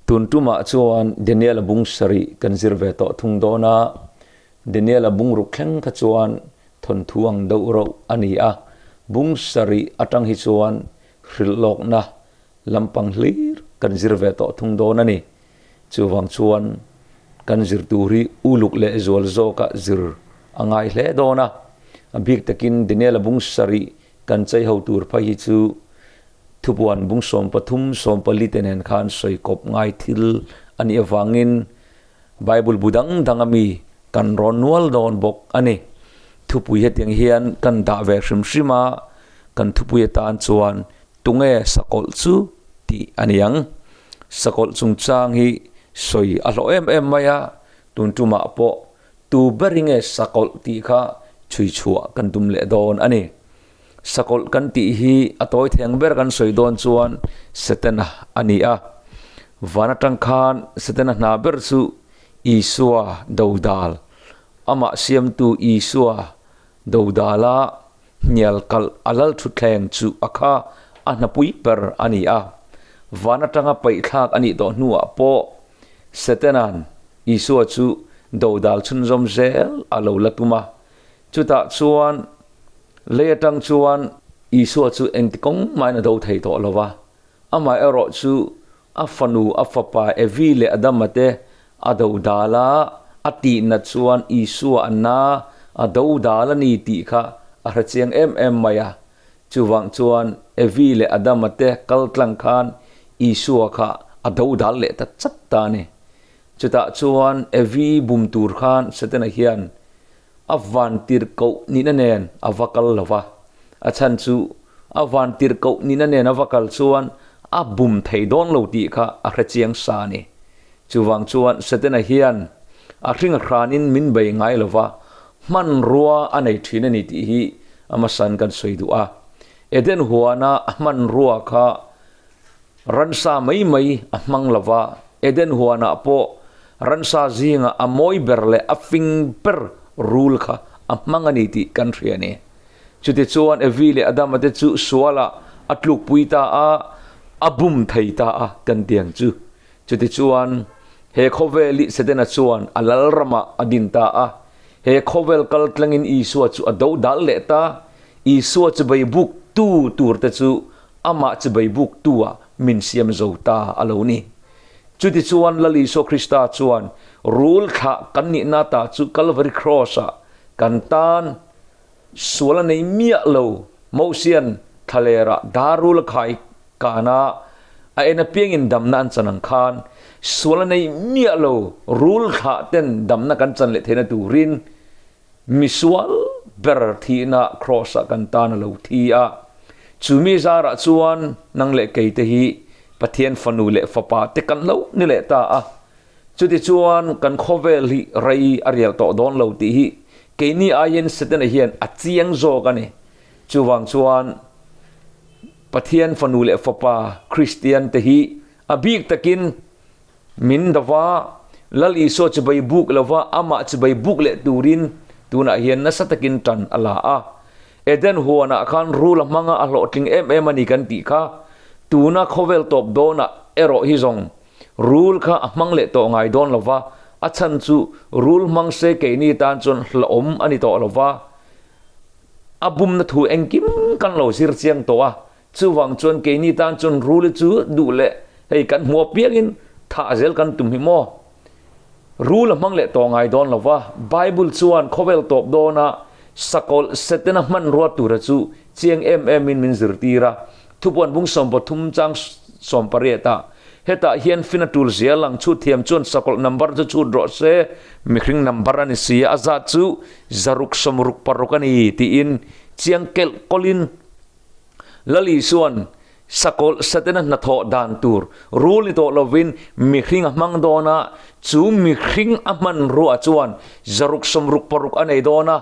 Tun tumah chuan Daniel-a bung sarih kan zir ve tawh thung dawn a, Daniel-a bungruk thleng kha chuan thawnthu ang deuh rauh a ni a, bung sarih atang hi chuan hrilh lawkna lampang hlir kan zir ve tawh thung dawn a ni. Chuvang chuan kan zir tur hi uluk leh zual zawka zir a ngai hle dawn a, a bik takin Daniel-a bung sarih kan chei ho tur phei hi chu Thupuan bung 13, 14 te nen khan sawi kawp ngai thil a nih avangin Bible bu dang dang ami kan rawn nual dawn bawk a ni. Thupui hetiang hian kan dah ve hrim hrim a, kan thupui atan chuan tunge sakawlh chu tih a ni ang. Sakawlh chungchang hi sawi a hlawh em em mai a, tun tumah pawh tu ber hi nge sakawlh tih kha chhui chhuah kan tum leh dawn a ni. Sakawlh kan tih hi a tawi theng ber kan sawi dawn chuan Setana a ni a. Van atang khan Setana hna ber chu Isua dodal, amah siamtu Isua dodala hnial kalh a lal thutthleng chu a kha a hnapui ber a ni a. Van atanga paihthlak a nih tawh hnuah pawh Setana'n Isua chu dodal chhunzawm zel a lo la tum a. Chutah chuan lei atang chuan Isua chu engti kawng mahin a do thei tawh lo va, amaherawh chu a fanu, a fapa Evi leh Adama te a do dal a, a tihna chuan Isua a na a do dal a ni tih kha a hre chiang em em mai a. Chuvang chuan Evi leh Adama te kal tlang khan Isua kha a do dal leh ta chat ta a ni. Chutah chuan Evi bum tur khan Setana hian A vantirhkoh nihna nen a va kal lo va, a chhan chu a vantirhkoh nihna nen a va kal chuan a bum thei dawn lo tih kha a hre chiang sa a ni. Chuvang chuan Setana hian a hring hranin min bei ngai lo va, hmanrua a nei thin a ni tih hi a hmasan kan sawi duh a. Eden huana a hmanrua kha Ransa mai mai a hmang lo va, Eden huanah pawh ransa zinga a mawi ber leh a fing ber rul kha a hmang a ni tih kan hria a ni. Chutichuan Evi leh Adama te chu sualah a tlukpui ta a, a bum thei ta a kan ti ang chu. Chutichuan he khawvel hi Setana chuan a lal ramah a din ta a, he khawvel kal tlangin Isua chu a do dal leh ta, Isua chu beibuk tu tur te chu Amah chu beibuktu-ah min siam zo ta a lo ni. Chutichuan Lal Isua Krista chuan rul thlah kan nihna ta chu Kalvari Kraws-ah kan tan sual a nei miah lo. Mosian thlalerah dar rul a khai kana a en apiangin damna an chan ang khan sual a nei miah lo rul thlah ten damna kan chan leh theihna turin Misual ber thihna Kraws-ah kan tan a lo thi a. Chu mi zarah chuan nang leh kei te hi Pathian fanu leh fapa te kan lo ni leh ta a. Chutichuan kan khawvel hi rei a rial tawh dawn lo tih hi keini aiin Setana hian a chiang zawk a ni. Chuvang chuan Pathian fanu leh fapa Kristian te hi a bik takin Min dova, Lal Isua chibai buk lova amah chibai buk leh turin tunah hian nasa takin tan a la a. Eden huanah khan rul a hmanga a hlawhtling em em a ni kan tih kha tuna khawvel tawp dawnah erawh hi zawng rul kha a hmang leh tawh ngai dawn lova, a chhan chu rul hmang se keini tan chuan hlauhawm a ni tawh lova, a bumna thu engkim kan lo zir chiang tawh a. Chuvang chuan keini tan chuan rul chu duh leh hei kan hmu apiangin thah zel kan tum hi maw? Rul a hmang leh tawh ngai dawn lo va, Bible chuan khawvel tawp dawna sakawlh Setana hmanrua tura chu chiang em emin min zirtir a. Thupuan bung 13 chang 18 ah, Hetah hian fin a tul zia lang chhut thiam chuan sakawlh number chu chhut rawh se, mihring number a ni si a, a zat chu 666 a ni tiin chiang kelh kawlhin Lal Isua'n sakawlh Setana hnathawh dan tur rul ni tawh lovin mihring a hmang dawn a, chu mihring a hmanrua chuan 666 a nei dawn a,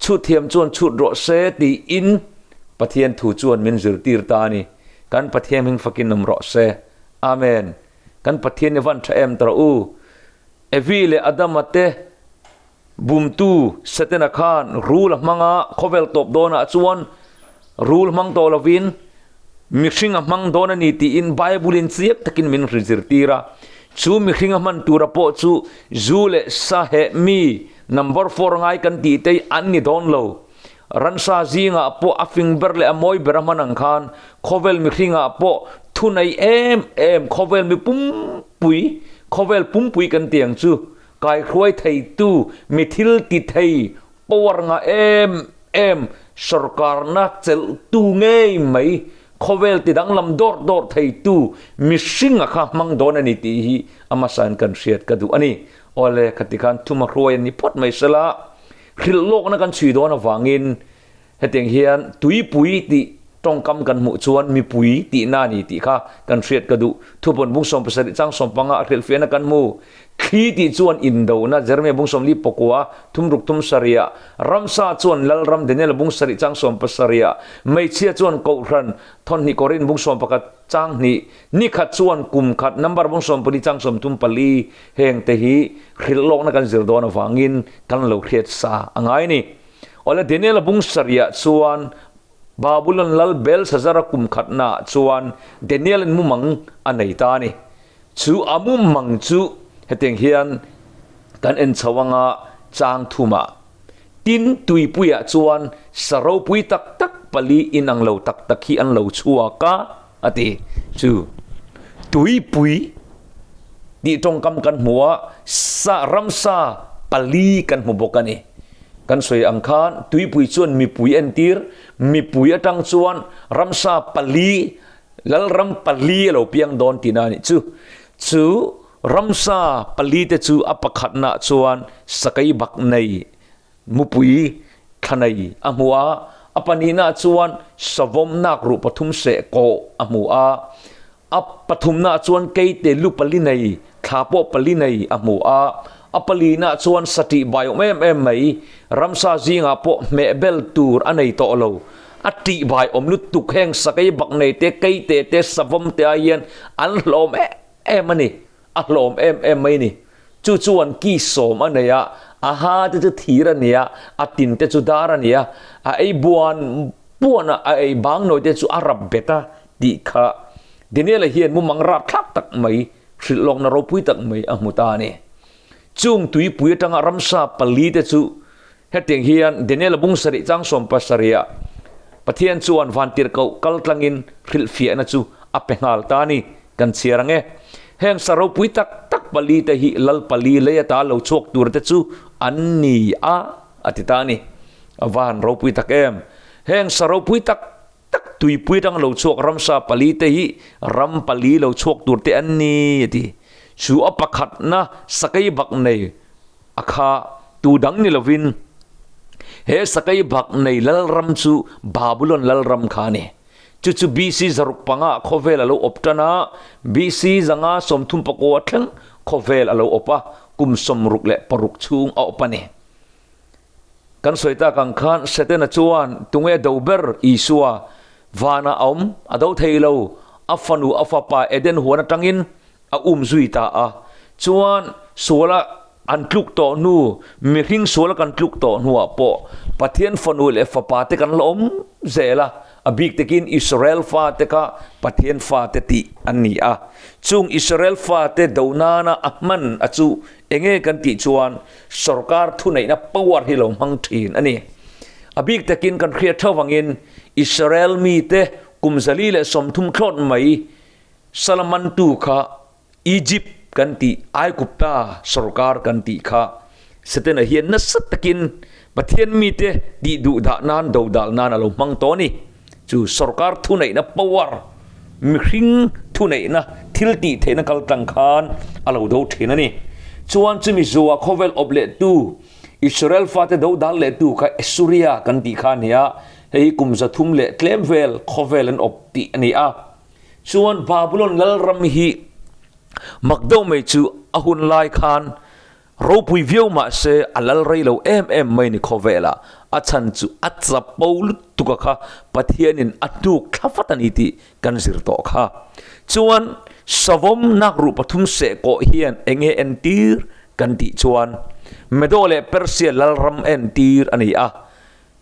chhut thiam chuan chhut rawh se tiin Pathian thu chuan min zirtir ta a ni. Kan Pathian hming fakin awm rawh se. Amen. Kan Pathian i van tha em tawh u. Evi leh Adama te Bumtu Setana khan rul a hmang a, khawvel tawp dawnah chuan rul hmang tawh lovin mihring a hmang dawn a ni tiin Bible-in chiang takin min ri zirtir a. Chu mihring a hman tura pawh chu zu leh sa heh mi number four ngai kan tih te hi an ni dawn lo. Ransa zingah pawh a fing ber leh a mawi ber a hman ang khan khawvel mihringah pawh thunei em em khawvel mi pumpui, khawvel pumpui kan ti ang chu, kaihruai theitu mi thil ti thei power ngah em em sawrkarna chelhtu ngei mai Khawvel ti danglam dawrh dawrh theitu mihringa kha hmang dawn a ni tih hi a hmasain kan hriat ka duh a ni. Awle, khati khan thuma hruai an ni phawt mai sela, hrilh lawkna kan chhui dawn avangin hetiang hian tuipui tih tawngkam kan hmuh chuan mipui tihna a ni tih kha kan hriat ka duh. Thupawn bung 17 chang 15 a hrilhfiahna kan hmu. Thli tih chuan indona, Jeremia bung 40 pakua, thum ruk thum sarihah, ramsa chuan Lalram, Daniela bung sarih chang 17ah, hmeichhia chuan Kohhran, Thawnhnih Korin bung 11 chang hnih, nikhat chuan kum khat, Number bung 14 chang 34, heng te hi hrilh lawkna kan zir dawn avangin kan lo hriat sa a ngai a ni. Awle Daniela bung sarihah chuan Babulon lal Belshazzar-a kum khatnaah chuan Daniel-in mumang a nei ta a ni. Chu a mumang chu hetiang hian kan en chho anga chang thumah. Tin, tuipuiah chuan sa ropui tak tak pali inang lo tak tak hi an lo chhuak a, a ti. Chu tuipui tih tawngkam kan hmu a, sa ramsa pali kan hmu bawk a ni. Kan sawi ang khan tuipui chuan mipui entir, mipui atang chuan ramsa pali Lalram pali a lo piang dawn tihna a nih chu. Chu ramsa pali te chu a pakhatna chuan sakei bak nei mupui thla nei a hmu a, a pahnihna chuan savawm nak ruh pathum seh kawh a hmu a, a pathumna chuan keite lu pali nei thla pawh pali nei a hmu a, a palina chuan satih bai awm em em mai ramsa zingah pawh hmehbel tur a nei tawh lo. A tihbai awm lutuk heng sakei bak nei te, keite te, savawm te ai hian an hlawm em em a ni. A hlawm em em mai a ni. Chu chuan ki sawm a nei a, a ha te chu thir a ni a, a tin te chu dar a ni a, a ei buan buan a, a ei bang nawi te chu a rap bet a tih kha Daniel-a hian mumang rapthlak tak mai, hrilh lawkna ropui tak mai a hmu ta a ni. Chung tuipui atanga ramsa pali te chu Hetiang hian Daniel-a bung sarih chang 70 ah Pathian chuan vantirhkoh kal tlangin hrilhfiahna chu a pe nghal ta a ni. Kan chhiar ang e. Heng sa ropui tak tak pali te hi lal pali lei ata lo chhuak tur te chu an ni a, a ti ta a ni. A va han ropui tak em! Heng sa ropui tak tak tuipui atanga lo chhuak ramsa pali te hi ram pali lo chhuak tur te an ni, a ti. Chu a pakhatna sakei bak nei A kha tu dang ni lovin he sakei bak nei lalram chu Babulon lalram kha a ni. Chu chu BC 600 ah khawvel a lo awp tan a, BC 539 thleng khawvel a lo awp a, kum 66 chhung a awp a ni. Kan sawi tak ang khan Setana chuan tunge do ber Isua vanah a awm a do thei lo, a fanu a fapa Eden huan atangin a um zui ta a, chuan suala an tluk tawh hnu, mihring suala kan tluk tawh hnuah pawh Pathian fanu leh fapa te kan la awm zel a, a bik takin Israel fate kha Pathian fate tih an ni a, chung Israel fate do nana a hman a chu enge kan tih chuan sawrkar thuneihna power hi lo hmang thin a ni. A bik takin kan hriat theuh vangin Israel mite kum 130 thlawt mai Salamantu kha Egypt kan tih, Aigupta sorkar kan tih kha Setana hian nasa takin Pathian mite tih duh dah nan, do dal nan a lo hmang tawh a ni. Chu sorkar thuneihna power, mihring thuneihna, thil tih theihna kal tlang khan a lo do thin a ni. Chuan chumi zuah khawvel awp lehtu, Israel fate do dal lehtu kha Assuria kan tih kha a ni a, hei hi kum 300 leh tlem vel khawvel an awp tih a ni a. Chuan Babulon lalram hi mak deuh mai chu a hun lai khan ropui viau mah se a lal rei lo em em mai ni khawvelah a chhan chu a chapo lutuk a kha Pathianin a hnuk thla vat a ni tih kan zir tawh kha. Chuan savawm nak ruh pathum seh kawh hian eng nge entir kan tih chuan Medo leh Persia lalram entir a ni a.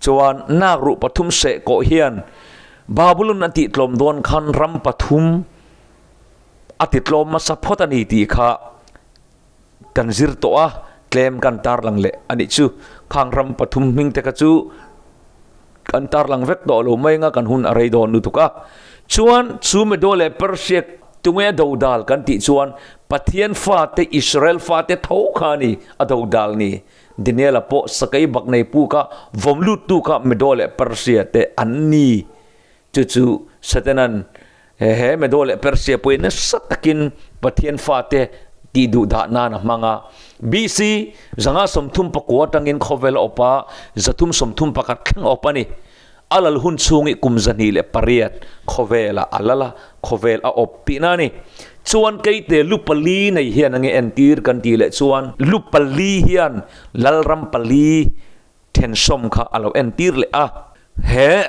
Chuan nak ruh pathum seh kawh hian Babulon a tih tlawm dawn khan ram pathum a ti tlawm hmasa phawt a ni tih kha kan zir tawh a, tlem kan tarlang leh a nih chu. Khang ram pathum hming te kha chu kan tarlang vek tawh lo mai anga kan hun a rei dawn lutuk a. Chuan chu Medo leh Persia tunge a dodal kan tih chuan Pathian fate Israel fate tho kha a ni a dodal ni. Daniela pawh sakei bak nei pu kha vawm luttu kha Medo leh Persia te an ni. Chu chu Satanan he he Medo leh Persia pawhin nasa takin Pathian fate tih duh dah nan a hmang a. BC 539 atangin khawvel a awp a, 331 thleng a awp a ni. A lal hun chhungi kum 208 khawvelah a lal a, khawvel a awp tihna a ni. Chuan keite lu pali nei hian a nge entir kan tih leh chuan lu pali hian lalram pali thensawm kha a lo entir leh a. He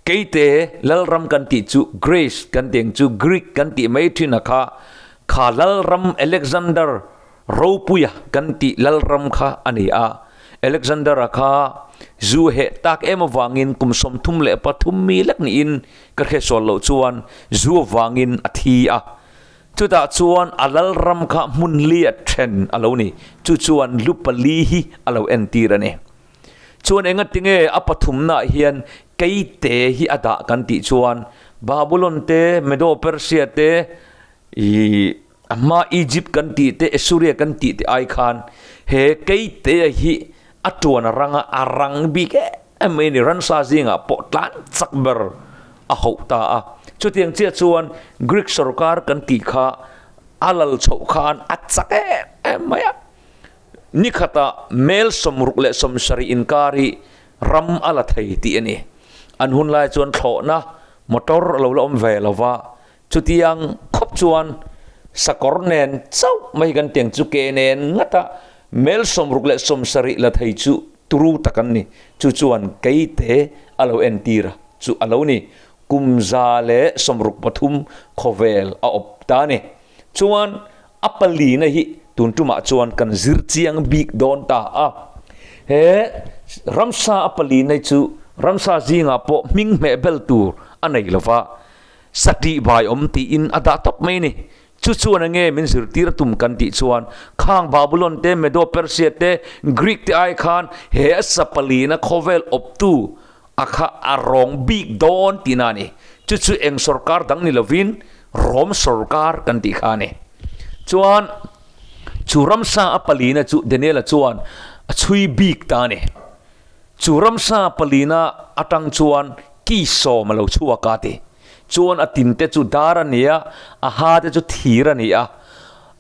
keite lalram kan tih chu Greece kan tih ang chu Greek kan tih mai thin a kha, kha lalram Alexander Ropuia kan tih lalram kha a ni a. Alexander-a kha zu heh tak em avangin kum 33 mi lek niin ka hriatsual loh chuan zu avangin a thi a. Chutah chuan a lalram kha hmun li a then a lo ni. Chu chuan lu pali hi a lo entir a ni. Chuan engatinge a pathumnaah hian keite hi a dah kan tih chuan Babulon te, Medo-Persia te, ih a hma Egypt kan tih te, Assuria kan tih te ai khan he keitea hi a tuan a rang a, a rang bik em mai a ni. Ransa zingah pawh tlan chak ber a hauh ta a. Chutiang chiah chuan Greek sorkar kan tih kha a lal chhoh khan a chak em em mai a. Ni khatah mel 60 inkar hi ram a la thei tih a ni. An hun lai chuan thlawhna motor a lo la awm ve lo va, chutiang khawp chuan sakawr nen chauh mai kan tiang chu ke nen ngata mel 60 la thei chu turu tak an ni. Chu chuan keite a lo entir a chu a lo ni. Kum 163 khawvel a awp ta a ni. Chuan a palina hi tun tumah chuan kan zir chiang bik dawn ta a. He ramsa a palina hi chu ramsa zingah pawh hming hmeh bel tur a nei lo va, satih bai awm tiin a dah tawp mai a ni. Chu chuan enge min zirtir a tum kan tih chuan khang Babulon te, Medo-Persia te, Greek te ai khan he a sa palina khawvel awptu A kha a rawng bik dawn tihna a ni. Chu chu eng sorkar dang ni lovin Rom sorkar kan tih kha a ni. Chuan chu ramsa a palina chu Daniela chuan a chhui bik ta a ni. Chu ramsa palina atang chuan ki sawm a lo chhuak a ti. Chuan a tinte chu dar a ni a, a ha te chu thir a ni a.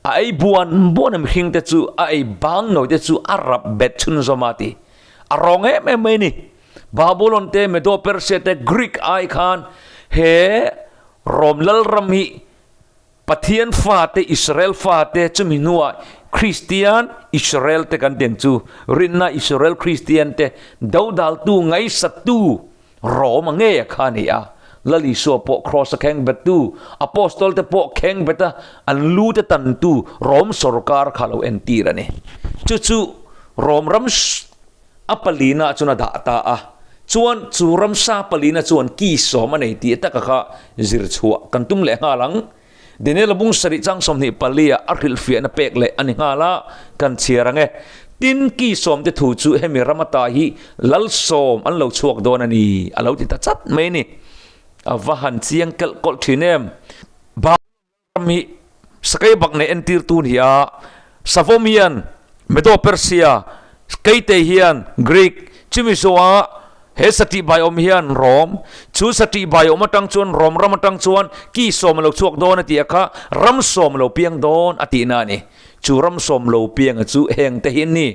A ei buan buan a mihring te chu a ei bang nawi te chu a rap bet chhunzawm a ti. A rawng em em mai a ni. Babulon te, Medo-Persia te, Greek ai khan he Rom lalram hi Pathian fate, Israel fate chumi hnuah Kristian Israel te kan ti ang chu, rinna Israel Kristian te dodaltu, ngaihsattu Rom a ngei a kha a ni a. Lal Isua pawh Kraws a kheng bettu, Apostol te pawh kheng bet a, an lu te tantu Rom sorkar kha lo entir a ni. Chu chu Rom ram A palina chuan a dah ta a, chuan chu ramsa palina chuan ki sawm a nei tih taka kha zir chhuah kan tum leh nghal ang. Daniel-a bung sarih chang 24 ah a hrilhfiahna pek leh a ni nghal a, kan chhiar ang e. Tin, ki sawm te thu chu hemi ram ata hi lal sawm an lo chhuak dawn a ni, a lo ti ta chat mai a ni. A va han chiang kelh kawlh thin em. Ram hi sakei bak nei entirtu ni a, Savawm hian Medo-Persia, Keite hian Greek, chumi zawha he satih baiawm hian Rom, chu satih baiawm atang chuan Rom ram atang chuan ki sawm a lo chhuak dawn a tih a kha ram sawm a lo piang dawn a tihna a ni. Chu ram sawm lo pianga chu heng te hi an ni.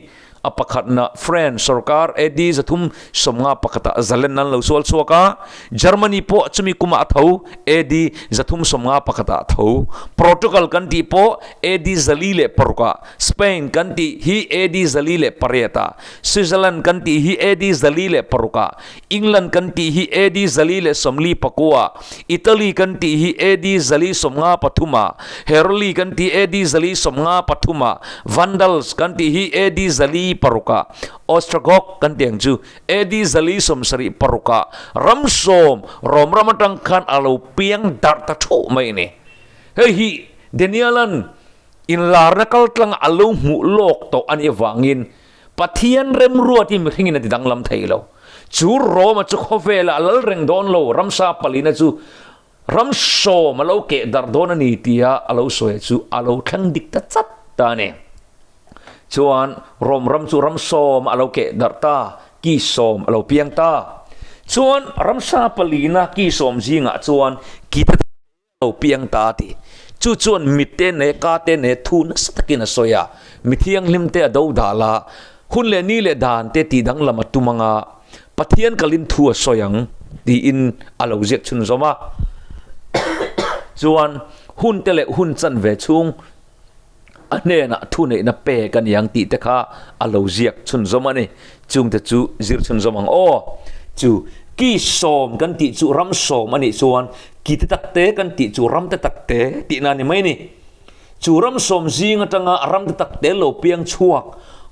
A pakhatna France sorkar AD 351 ah zalen an lo sual chhuak a, Germany pawh chumi kumah a tho, AD 351 ah a tho. Portugal kan tih pawh AD 406 ah, Spain kan tih hi AD 408 ah, Switzerland kan tih hi AD 406 ah, England kan tih hi AD 449 ah, Italy kan tih hi AD 453 ah, Herli kan tih AD 453 ah, Vandals kan tih hi AD 406 ah, Ostrogoth kan tih ang chu AD 476 ah, ram sawm Rom ram atang khan a lo piang darh ta thuh mai a ni. Hei hi Daniel-a'n inlarna kaltlanga a lo hmuh lawk tawh a nih avangin Pathian remruat hi mihringin a ti danglam thei lo. Chu Roma chu khawvelah a lal reng dawn lo, ramsa palina chu ram sawm a lo keh darh dawn a ni tia a lo sawi chu a lo thleng dik ta chat ta a ni. Chuan Rom ram chu ram sawm a lo keh darh ta, ki sawm a lo piang ta. Chuan ramsa palina ki sawm zingah chuan ki te lo piang ta a ti. Chu chuan mitte neh ka te neh thu nasa takin a sawi a, mi thianghlim te a do dal a, hun leh ni leh dan te tih danglam a tum ang a, Pathian kalin thu a sawi ang tiin a lo ziak chhunzawm a. Chuan hun te leh hun chanve chhung A hnenah thuneihna pek a ni ang tih te kha a lo ziak chhunzawm a ni. Chungte chu zir chhunzawm ang aw. Chu ki sawm kan tih chu ram sawm a nih chuan ki te tak te kan tih chu ram te tak te tihna a ni mai a ni. Chu ram sawm zing atanga ram te tak te lo piang chhuak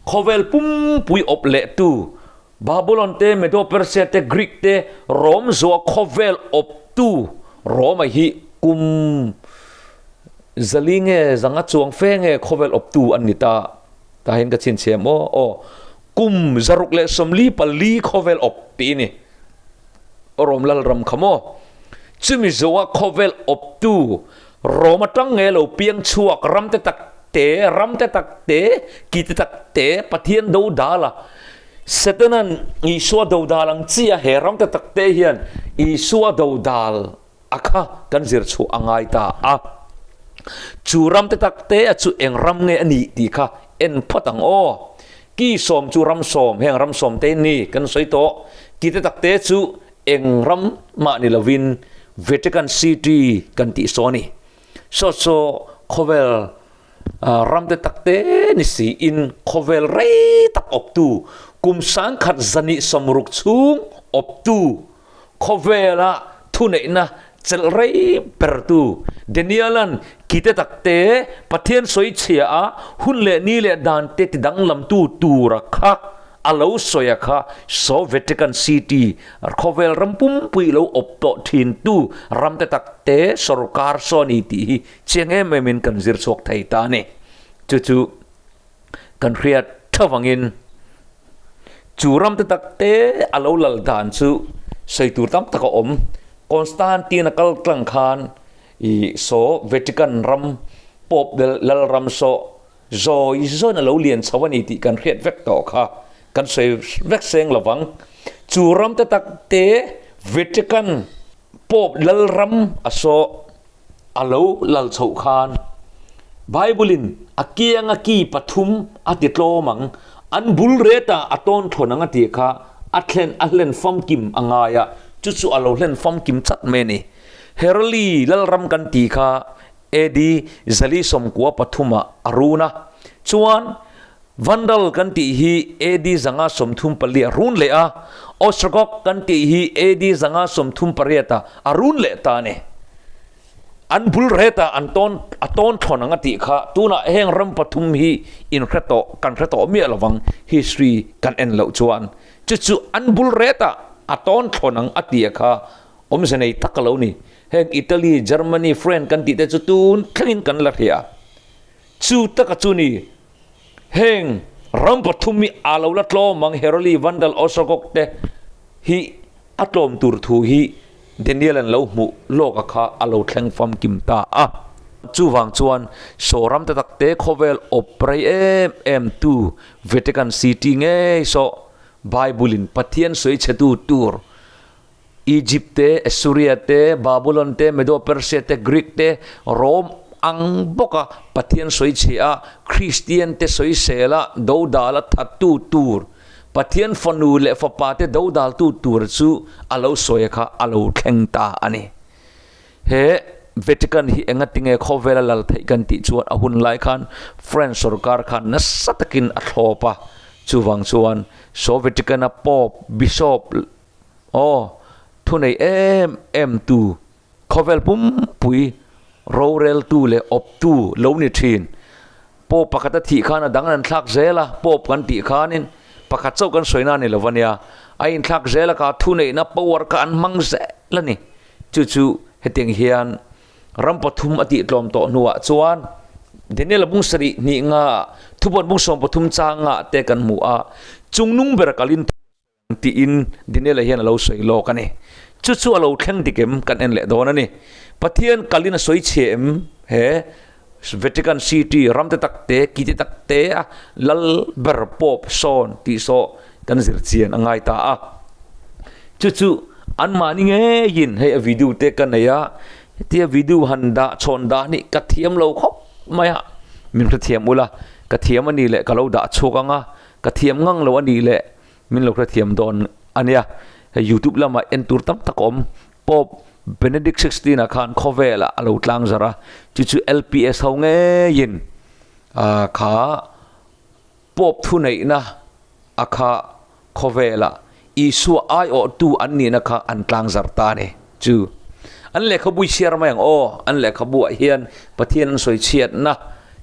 khawvel pumpui awp lehtu Babulon te, Medo-Persia te, Greek te, Rom zuah khawvel awptu Roma hi kum zali nge zanga chuang fe nge khawvel awptu an ni ta. Tah hian ka chhinchhiam aw aw. Kum 644 khawvel awp tih a ni. Rom lalram kha maw? Chumi zuah khawvel awptu Rom atang nge lo piang chhuak ram te tak te, ram te tak te, ki te tak te, Pathian do dal a. Setanan Isua do dal ang chi a, he ram te tak te hian Isua do dal a kha kan zir chhuah a ngai ta a. Chu ram te tak te a chu eng ram nge a nih tih kha en phawt ang aw. Ki sawm chu ram sawm, heng ram sawm te ni kan sawi tawh. Ki te tak te chu Eng ram mah ni lovin Vatican City kan tih saw a ni. Saw saw khawvel ram te tak te ni siin khawvel rei tak awptu, kum sangkhat zahnih sawmruk chhung awptu, khawvela thuneihna chelh rei bertu Daniel-a'n ki te tak te Pathian sawi chhia a hun leh ni leh dan te tidanglamtu tura kha A lo sawi a kha saw Vatican City khawvel ram pumpui lo awp tawh thin tu ram te tak te sorkar saw a ni tih hi chiang em em in kan zir chhuak thei ta a ni. Chu chu kan hriat tha vangin chu ram te tak te a lo lal dan chu sawi tur tam tak a awm. Constantine a kal tlang khan ih saw Vatican ram Pope lal ram saw Zawi zawn a lo lian chho a ni tih kan hriat vek tawh kha kan sawi vek seng lo vang. Chu ram te tak te Vatican Pope lalram a sawh a lo lal chhoh khan Bible in a kianga ki pathum a ti tlawm ang, an bul retah a tawn thawn ang a tih kha a thlen a hlen famkim a ngai a, chu chu a lo hlen famkim chat mai a ni. Herli lalram kan tih kha AD 493 ah a run a, chuan Vandal kan tih hi AD 534 a run leh a, Ostrogoth kan tih hi AD 538 ah a run leh ta a ni. An bul retah an tawn a tawn thawn ang a tih kha tunah heng ram pathum hi in hre tawh kan hre tawh miah lovang history kan en loh chuan chu chu an bul retah a tawn thawn ang a tih kha awmze nei tak a lo ni. Heng Italy, Germany, France kan tih te chu tun thlengin kan la hria. Chu taka chu ni, heng ram pathum hi a lo la tlawm ang, Heroli, Vandal, Ostrogoth te hi a tlawm tur thu hi Daniel an lo hmuh lawk a kha a lo thleng famkim ta a. Chuvang chuan saw ram te tak te khawvel awp rei em em tu Vatican City ngei saw Bible in Pathian sawi chhetu tur Egypt te, Assuria te, Babulon te, Medo-Persia te, Greek te, Rome ang bawka Pathian sawi chhe a, Kristian te sawisel a, dodal a thattu tur, Pathian fanu leh fapa te dodaltu tur chu a lo sawi kha a lo thleng ta a ni. He Vatican hi engatinge khawvela lal theih kan tih chuan a hun lai khan French sorkar khan nasa takin a thlawp a, chuvang chuan saw Vatican-a Pope, Bishop, Aw, thunei em em tu, khawvel pumpui roreltu leh awptu lo ni thin. Pope pakhat a thih khan a dang an thlak zel a, Pope kan tih khanin pakhat chauh kan sawina a ni lo ania, a inthlak zel a kha thuneihna power kha an hmang zel a ni. Chu chu hetiang hian. Ram pathum a tihtlawm tawh hnuah chuan Daniel-a bung sarih hnih nga thupuan bung 13 changa te kan hmu a, chungnung ber kalin tiin Daniel-a hian a lo sawi lawk a ni. Chu chu a lo thleng dik em kan en leh dawn a ni. Pathian kalin a sawi chhe em? He Vatican City ram te tak te, ki te tak te a lal ber Pope sawn tih saw kan zir chian a ngai ta a. Chu chu anmahni ngeiin hei a video te ka nei a, hetia video han dah chhawn dah nih ka thiam lo khawp mai a, min hrethiam ula, ka thiam a nih leh ka lo dah chhuak ang a, ka thiam ngang lo a nih leh min lo hrethiam dawn a nia. Hei youtube lamah en tur tam tak a awm, Pope Benedict XVI-a khan khawvelah a lo tlang zarh a, chu chu LPS ho ngeiin kha Pope thuneihna a kha khawvela Isua aiawhtu an nihna kha an tlangzarh ta a ni. Chu an lehkhabu i chhiar mai ang aw, an lehkhabuah hian Pathian an sawi chhiatna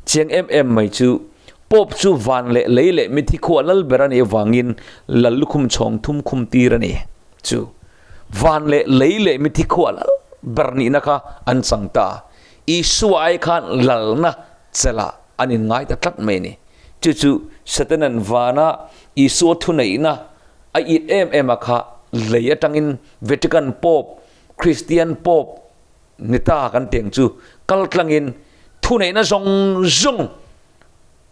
chiang em em mai chu Pope chu van leh lei leh mithi khua lal ber a nih avangin lal lukhum chhawng thum khum tir a ni. Chu van leh lei leh mithi khua lal ber nihna kha an chang ta. Isua ai khan lalna chelh an inngai ta tlat mai a ni. Chu chu Satanan vana Isua thuneihna a it em em a kha lei atangin Vatican Pope, Christian Pope ni ta kan tih ang chu kal tlangin thuneihna zawng zawng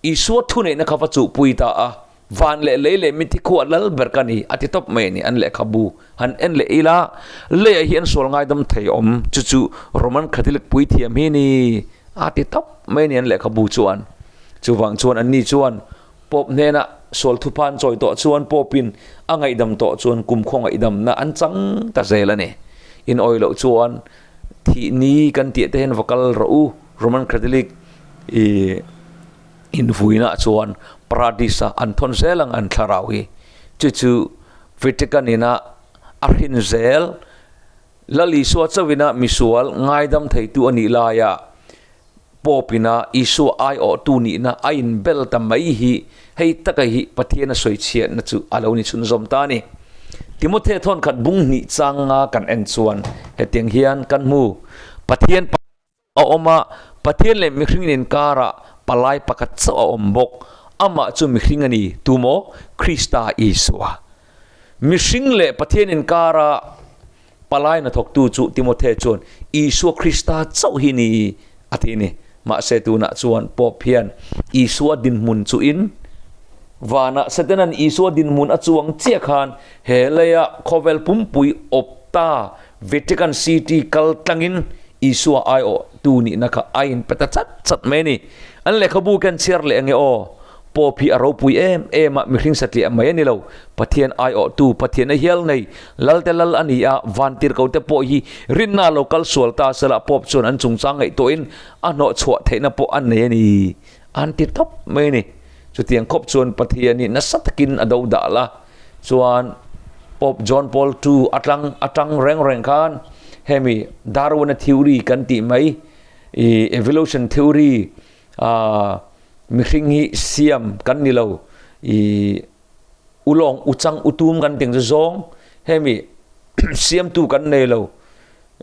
Isua thuneihna kha va chuhpui ta a, van leh lei leh mithi khuah lal ber ka ni a ti tawp mai a ni. An lehkhabu han en leh ila leiah hi an sual ngaidam thei awm chu chu Roman Catholic puithiam hi ni a ti tawp mai a ni an lehkhabu chuan. Chuvang chuan anni chuan Pope hnenah sual thuphan chawi tawh chuan Pope-in a ngaihdam tawh chuan kumkhaw ngaihdamna an chang ta zel a ni. In awih loh chuan thih ni kan tih te hian va kal rawh u, Roman Catholic i invuinaah chuan Paradis-ah an thawn zel ang an thlarau hi. Chu chu Vatican ina a hrin zel Lal Isua chauhina misual ngaidam theitu a nih laia Pope ina Isua aiawhtu nihna a inbel ta mai hi hei taka hi Pathian a sawi chhiatna chu a lo ni chhunzawm ta a ni. Timothy thawnkhat bung hnih changa kan en chuan hetiang hian kan hmu, Pathian a awm a, Pathian leh mihring inkarah palai pakhat chauh a awm bawk, amah chu mihring a ni, tumaw? Krista Isua. Mihring leh Pathian inkara Palai hnathawktu chu Timothe chuan Isua Krista chauh hi ni a ti a ni. Mahse tunah chuan Pope hian Isua dinhmun chuhin vanah Satanan Isua dinhmun a chuang chiah khan he leia khawvel pumpui awp ta Vatican City kal tlangin Isua aiawhtu nihna kha a inpe ta chat chat mai a ni. An lehkhabu ken chhiar leh ange aw. Pope hi a ropui em em a, mihring satliah mai a ni lo. Pathian aiawhtu, Pathianna hial nei, Lalte Lal a ni a, vantirhkote pawh hi rinna lo kal sual ta sela Pope chuan an chungchang ngaihtuahin a hnawhchhuah theihna pawh a nei a ni, an ti tawp mai a ni. Chutiang khawp chuan Pathian hi nasa takin a do dah la, chuan Pope John Paul ii atang atang reng reng khan hemi Darwin-a theory kan tih mai, evolution theory, Aaa mihring hi siam kan ni lo i ulawng uchang utum kan tih ang chu zawng hemi siamtu kan nei lo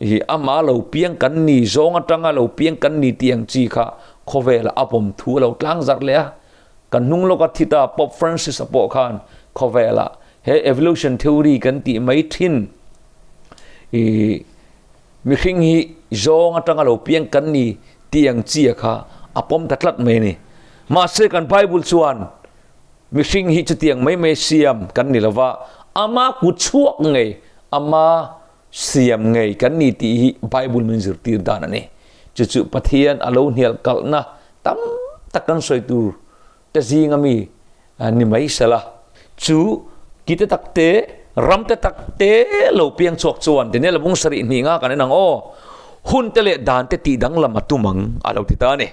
i ama lo piang kan ni zawng atanga lo piang kan ni tih ang chi kha khawvelah a pawm thu a lo tlang zarh leh a kan hnung lawka thi ta Pope Francis a pawh khan khawvelah he evolution theory kan tih mai thin i Mihring hi zawng atanga lo piang kan ni tih ang chia kha a pawm ta tlat mai a ni. Mahse kan Bible chuan mihring hi chutiang mai mai siam kan ni lova, ama kut chhuak ngei, ama siam ngei kan ni tih hi Bible min zirtir dan a ni. Chu chu Pathian a lo hnial kalhna tam tak kan sawi tur te zinga mi ni mai sela. Chu ki te tak te, ram te tak te lo piang chhuak chuan Daniel bung sarih hnih nga kan en ang aw, hun te leh dan te tih danglam a tum ang a lo ti ta a ni.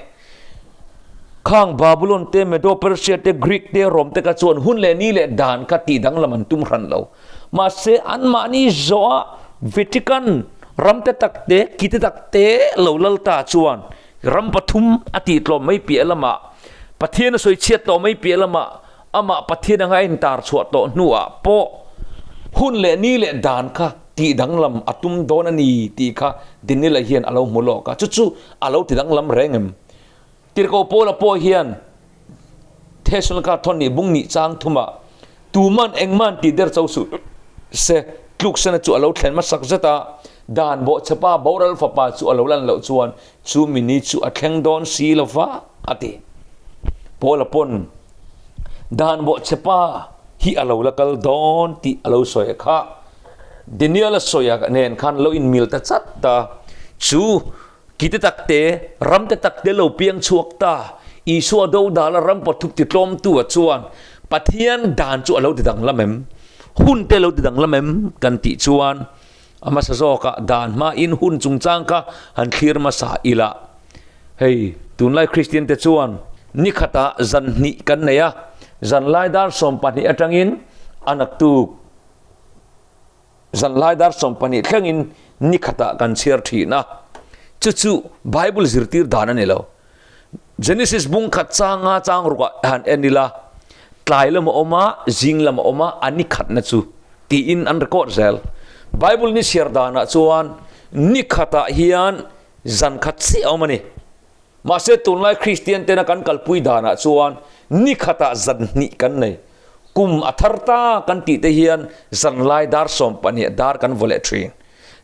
Khang Babulon te, Medo-Persia te, Greek te, Rom te kha chuan hun leh ni leh dan kha tih danglam an tum hran lo. Mahse anmahni zawha Vatican ram te tak te, ki te tak te lo lal ta chuan Ram pathum a tih tlawm mai piah lamah, Pathian a sawi chhiat tawh mai piah lamah, amah Pathian anga a intar chhuah tawh hnuah pawh hun leh ni leh dan kha Tihdanglam a tum dawn a ni tih kha Daniel-a hian a lo hmu lawk a, chu chu a lo tidanglam reng em? Tirhkoh Paula pawh hian Thesalonika thawn nih bung nih chang thumah tuman engman tih der cho suh se, tluksena chu a lo thlen hmasak zet a, dan bawhchhepa boral fapa chu a lo lan loh chuan chu mini chu a thleng dawn si lo va, a ti. Paula pawn dan bawhchhepa hi a lo la kal dawn tih a lo sawi kha. Daniel-a sawi nen khan lo inmil ta chat ta. Chu ki te tak te, ram te tak te lo piang chhuak ta. Isua do dala ram pathup ti tlawmtu ah chuan Pathian dan chu a lo ti danglam em? Hun te lo ti danglam em? Kan tih chuan a hmasa zawkah dan hmain hun chungchang kha han thlir hmasa ila. Hei, tunlai Kristian te chuan ni khatah zan hnih kan nei a, zanlai dar 12 atangin a naktuk Zanlai dar 12 thlengin ni khatah kan chhiar thin a, chu chu Bible zirtir dan a ni lo. Genesis bung khat changa chang rukah han en ila, tlai lam a awm a, zing lam a awm a, a ni khatna chu tiin an record zel. Bible ni chhiar danah chuan ni khatah hian zan khat chiah a awm a ni. Mahse tunlai Kristian tena kan kalpui danah chuan ni khatah zan hnih kan nei. Kum a thar ta kan tih te hian zanlai dar 12 dar kan vaw leh thin.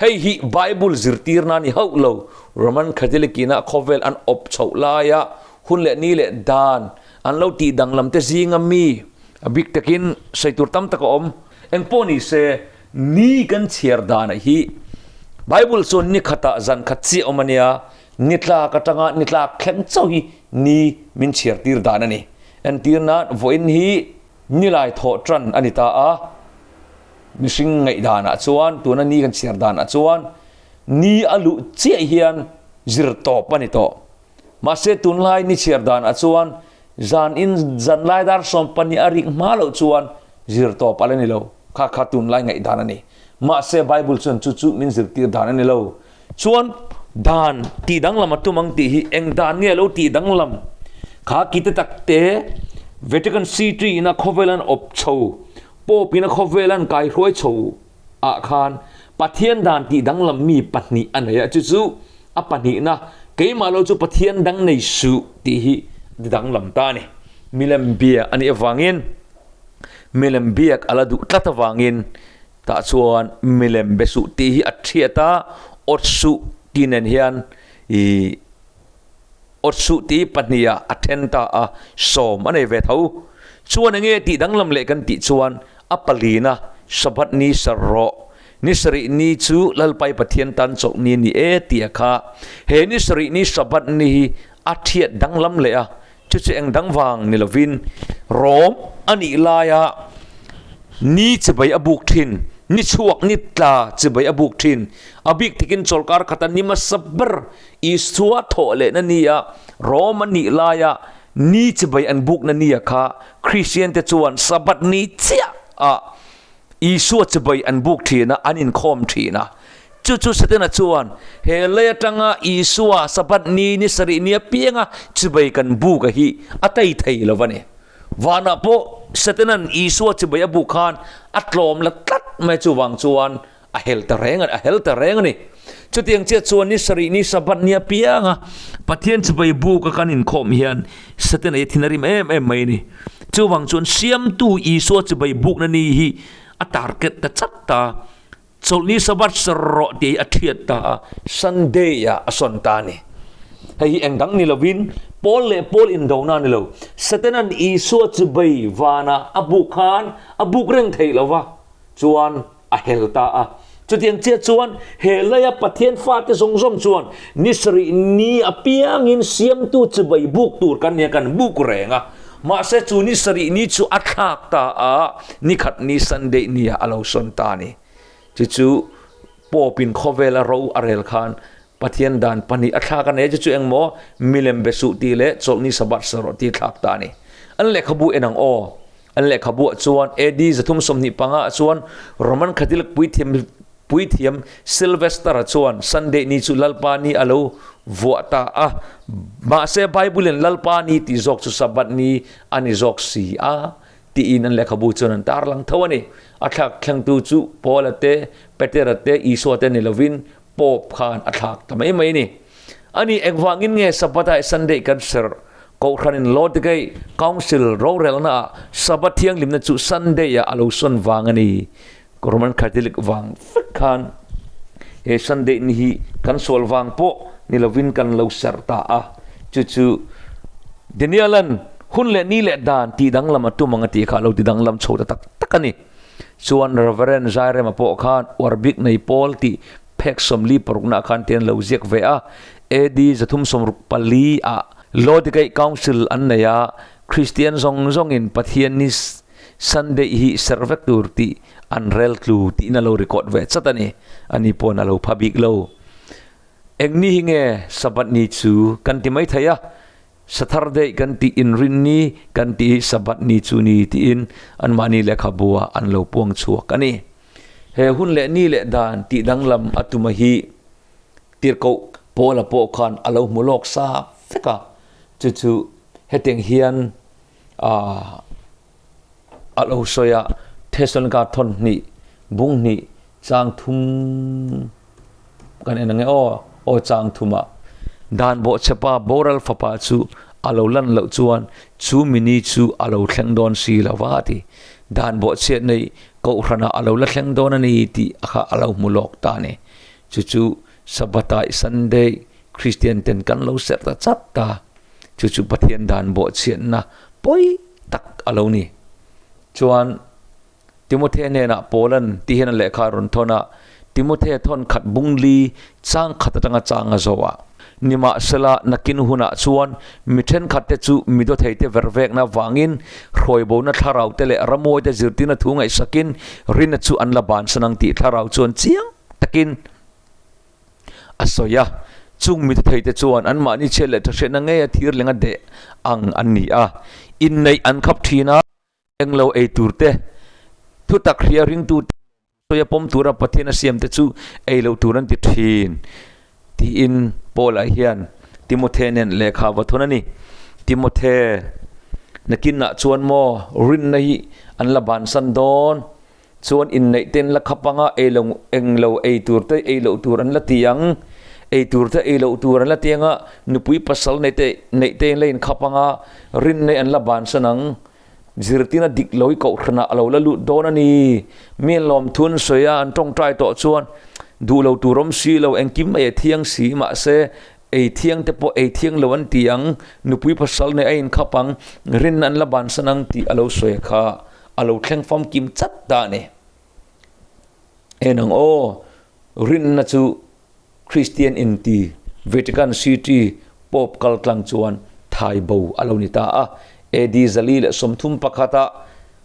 Hei hi Bible zirtirna ni hauh lo, Roman Catholic ina khawvel an awp chhoh laia hun leh ni leh dan an lo tih danglam te zinga mi a bik takin sawi tur tam tak a awm. Engpawh ni se, ni kan chhiar danah hi Bible chuan ni khatah zan khat chiah awm a nia, Ni tlak atanga ni tlak thleng chauh hi ni min chhiar tir dan a ni. Entir nan vawiin hi ni lai thawh tan a ni ta a, mihring ngaih danah chuan tuna ni kan chhiar danah chuan ni a luh chiah hian zir tawp a ni tawh. Mahse tunlai ni chhiar danah chuan zan in zan lai dar 12 a rik hma loh chuan zir tawp a la ni lo. Kha kha tunlai ngaih dan a ni. Mahse Bible chuan chu chu min zirtir dan a ni lo. Chuan dan tih danglam a tum ang tih hi eng dan nge lo tih danglam? Kha ki te tak te Vatican City ina khawvel an awp chho, Pope ina khawvel an kaihruai chho ah khan Pathian dan tih danglam mi pahnih a nei a, chu chu a pahnihna keimah lo chu Pathian dang nei suh tih hi ti danglam ta a ni. Milem bia a nih avangin milem biak a la duh tlat avangin Tah chuan milem be suh tih hi a thiat a, awt suh tih nen hian ih awt suh tih pahniha a then ta a, sawm a nei ve tho. Chuan enge tih danglam leh kan tih chuan a palina Sabbath ni sar rawh, ni sarih ni chu Lalpai Pathian tan chawlh ni a ni e tih a kha. He ni sarih ni Sabbath ni hi a thiat danglam leh a, Chu chu eng dang vang ni lovin Rom a nih laia ni chibai a buk thin, ni chhuak ni tla chibai a buk thin. A bik takin chawlkar khata ni hmasa ber Isua thawh lehna nia Rom a nih laia ni chibai an bukna nia kha Kristian te chuan Sabbath ni chiah ah Isua chibai an buk thin a, an inkhawm thin a. Chu chu Setana chuan, He lei atanga Isua Sabbath ni ni sarih ni apianga chibai kan buk a hi a tai thei lo va ni. Vanah pawh Setanan Isua chibai a buk khan a tlawm la tlat mai chuvang chuan a hel ta reng a, a hel ta reng a ni. Chutiang chiah chuan ni sarih ni Sabbath ni apianga Pathian chibai buk a kan inkhawm hian Setana hi a thin a rim em em mai a ni. Chuvang chuan Siamtu Isua chibai bukna ni hi a target ta chat ta. Chawlhni Sabbath ser rawh tih hi a thiat ta a, Sunday ah a sawn ta a ni. Hei hi eng dang ni lovin Paul leh Paul indona a ni lo. Satanan Isua chibai vanah a buk khan a buk reng theih lo va, chuan a hel ta a. Chutiang chiah chuan he leia Pathian fate zawng zawng chuan ni sarih ni apiangin siamtu chibai buk tur kan nia kan buk reng a. Mahse chu ni sarih ni chu a thlak ta a, ni khat ni Sunday nia a lo sawn ta a ni. Chu chu Pope in khawvela ro a rel khan Pathian dan pahnih a thlak a nei a, chu chu engmaw milem be suh tih leh chawlhni Sabbath sa rawh tih a thlak ta a ni. An lehkhabu en ang aw. An lehkhabuah chuan AD 325 ah chuan Roman Catholic puithiam puithiam Sylvester-a chuan Sunday ni chu Lalpa ni a lo vuah ta a, mahse Bible-in Lalpa ni tih zawk chu Sabbath ni a ni zawk si a. tiin an lehkhabu chuan an tarlang tho a ni. A thlak thlengtu chu Paula te, Petera te, Isua te ni lovin Pope khan a thlak ta mai mai a ni. A ni, engvangin nge Sabbath ah Sunday kan serh? Kohhranin Laodicea Council rorelnaah Sabbath thianghlimna chu Sunday ah a lo sawn vang a ni. Roman Catholic vang vek khan he Sunday ni hi kan sual vang pawh ni lovin kan lo serh ta a. Chu chu Daniel-a'n hun leh ni leh dan tih danglam a tum ang a tih kha a lo ti danglam chho ta tak tak a ni. Chuan Reverend Zairema pawh khan uar bik nei pawl tih phek sawmli parukna khan te an lo ziak ve a, AD 364 ah Laodicea Council an nei a, Kristian zawng zawngin Pathian ni Sunday hi serh vek tur tih an rel tlu tiin a lo record ve chat a ni. Ani pawn a lo pha bik lo. Eng ni hi nge Sabbath ni chu kan ti mai thei a, Saturday kan tih inrin ni kan tih hi Sabbath ni chu ni tiin anmahni lehkhabua an lo puang chhuak a ni. He hun leh ni leh dan tih danglam a tuma hi tirhkoh Paula pawh khan a lo hmu lawk sa vek a, chu chu hetiang hian a lo sawi a, Thesalonika thawn hnih, bung hnih, chang thum kan en ang e aw, aw chang thumah dan bawhchhepa boral fapa chu a lo lan loh chuan chu mini chu a lo thleng dawn si lo va a ti. Dan bawhchhiat nei kohhranah a lo la thleng dawn a ni tih kha a lo hmu lawk ta a ni. Chu chu Sabbatai Sunday Kristian ten kan lo serh ta chat ta. Chu chu Pathian dan bawhchhiatna pawi tak a lo ni. Chuan Timothea hnenah Paulan ti hian a lehkha a rawn thawn a, Timothea thawn khat bung li chang khat atanga chang a zawh a. Nimahsela, nakin hunah chuan mi thenkhatte chu mi dawtheite vervekna avangin hruaibona thlaraute leh ramawite zirtirna thu ngaihsakin rinna chu an la bansan ang tih thlarau chuan chiang takin a sawi a. Chung mi dawtheite chuan anmahni chhiat leh thahriatna ngeia thir lenga deh ang an ni a, inneih an khap thin a. Englo ei tur te, thutak hria ringtu te sawi a pawm tura Pathian a siam te chu ei loh tur an ti thin, tiin Paula hian Timothe nen lehkha va thawn a ni. Timothe, nakinah chuan maw rinna hi an la bansan dawn? Chuan inneih te an la khap anga, ei lo eng lo ei tur te ei loh tur an la ti ang, ei tur te ei loh tur an la ti anga, nupui pasal nei te neih te an la inkhap anga, rinna an la bansan ang, zirtirna dik lo hi kohhranah a lo la lut dawn a ni. Mi an lawmthu an sawi a, an tawngtai tawh chuan duh lo tur awm si lo, engkim ei a thiang si, mahse ei thiang te pawh ei thiang lo an ti ang, nupui pasal nei a inkhap ang, rinna an la bansan ang tih a lo sawi kha. A lo thleng famkim chat ta a ni. En ang aw, rinna chu Kristian inti Vatican City Pope kal tlang chuan thai bo a lo ni ta a. AD 431 ah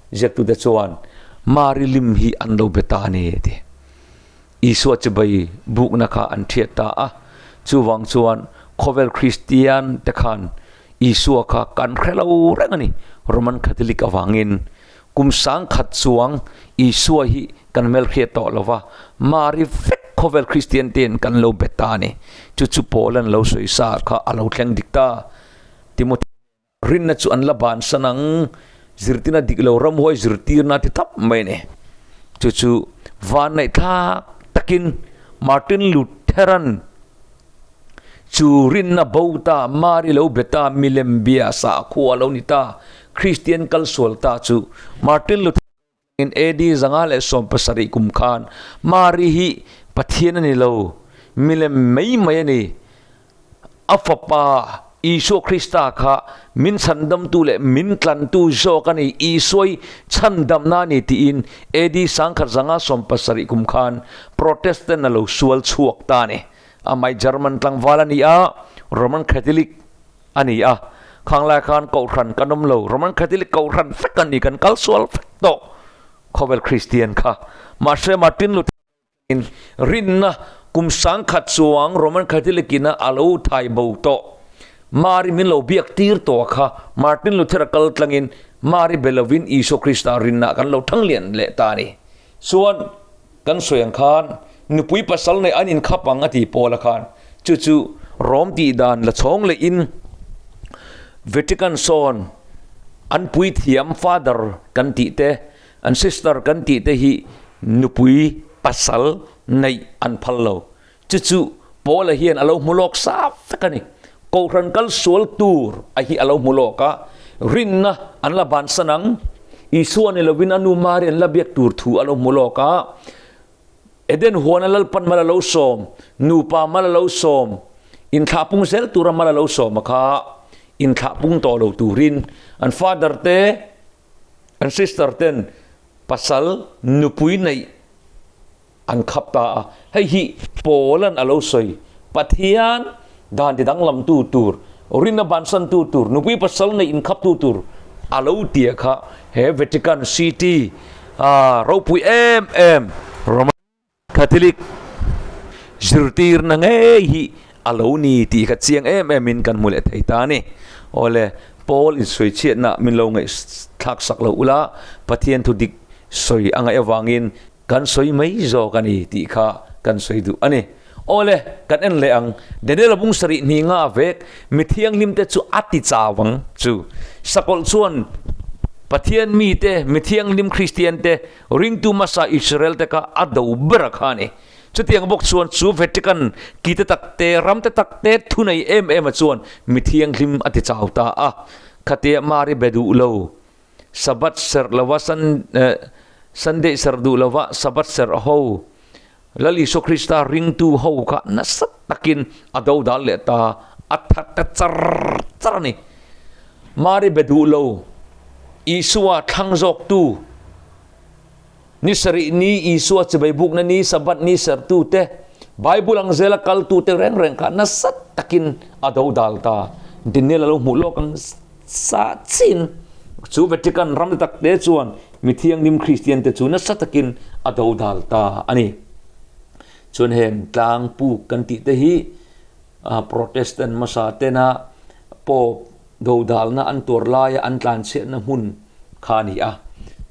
ziaktute chuan Mari lim hi an lo be ta a ni a ti. Isua chibai bukna kha an thiat ta a. Chuvang chuan khawvel Kristian te khan Isua kha kan hre lo reng a ni. Roman Catholic avangin kum sangkhat chuang Isua hi kan hmelhriat tawh lo va, Mari vek khawvel Kristian te'n kan lo bet ta a ni. Chu chu Paula'n lo sawi sa kha a lo thleng dik ta. Timothy. Rinna chu an la bansan ang, zirtirna dik lo ramhuai zirtirna ti tap mai a ni. Chu chu vanneihthlak takin Martin Lutheran chu rinna bo ta, Mari lo be ta, milem bia sakhua lo ni ta, Kristian kal sual ta chu Martin Luther In AD 570 kum khan Mari hi Pathian a ni lo, milem mai mai a ni. A fapa Isua Krista kha min chhandamtu leh min tlantu zawk a ni, Isua hi chhandamna a ni tiin AD 1970 kum khan Protestant a lo sual chhuak ta a ni. Amah hi German tlangval a ni a, Roman Catholic a ni a, khang lai khan Kohhran kan awm lo, Roman Catholic Kohhran vek a ni, kan kal sual vek tawh khawvel Kristian kha. Mahse Martin Luther in rinna kum sangkhat chuang Roman Catholic in a lo thai bo tawh, Mari min lo biak tir tawh kha Martin Luther a kal tlangin Mari be lovin Isua Krista rinna kan lo thang lian leh ta a ni. Chuan Kan sawi ang khan nupui pasal nei an inkhap ang a ti Paula khan chu chu Rom tih dan la chhawng leh in Vatican sawn An puithiam father kan tih te, an sister kan tih te hi nupui pasal neih an phal lo. Chu chu Paula hian a lo hmu lawk sa vek a ni. Kohhran kal sual tur a hi a lo hmu lawk a, rinna an la bansan ang, Isua ni lovin a nu Mari an la biak tur thu a lo hmu lawk a, Eden huana Lalpan mal a lo sawm, nupa mal a lo sawm, inthlahpung zel tura mal a lo sawm a kha inthlahpung tawh lo turin an father te, an sister ten pasal nupui neih an khap ta a. Hei hi Paula'n a lo sawi, Pathian dan ti danglamtu tur, rinna bansantu tur, nupui pasal neih inkhaptu tur a lo tia kha he Vatican City a ropui em em Roman Catholic zirtirna ngei hi a lo ni tih kha chiang em em in kan hmu leh thei ta a ni. Awle, Paul insawichhiatna min lo ngaihthlak sak lo ula, Pathian thu dik sawi a ngaih avangin Kan sawi mai zawk a ni tih kha kan sawi duh a ni. Awle, kan en leh ang. Daniel-a bung sarih hnih nga vek mi thianghlimte chu a ti chau ang chu. Sakawlh chuan Pathian mite, mi thianghlim Kristiante, ringtu hmasa Israelte kha a do ber a kha a ni. Chutiang bawk chuan chu Vatican ki te tak te, ram te tak te thunei em em a chuan mi thianghlim a ti chau ta a. Khatia Mari be duh lo. Sabbath serh lova Sunday serh duh lova Sabbath serh ho Lal Isua Krista ringtu ho kha nasa takin a do dal leh ta, a that ta char char a ni. Mari be duh lo Isua thlang zawktu ni sarih ni Isua chibai bukna ni Sabbath ni serhtu te Bible ang zela kaltu te reng reng kha nasa takin a do dal ta. Daniel a lo hmuh lawk ang. Sa chin chu Vatican ram tak te chuan mi thianghlim Kristian te chu nasa takin a dodal ta a ni. Chuan heng tlang puk kan tih te hi Protestant hmasa tena Pope dodalna an tuar laia an tlanchhiatna hmun kha a ni a.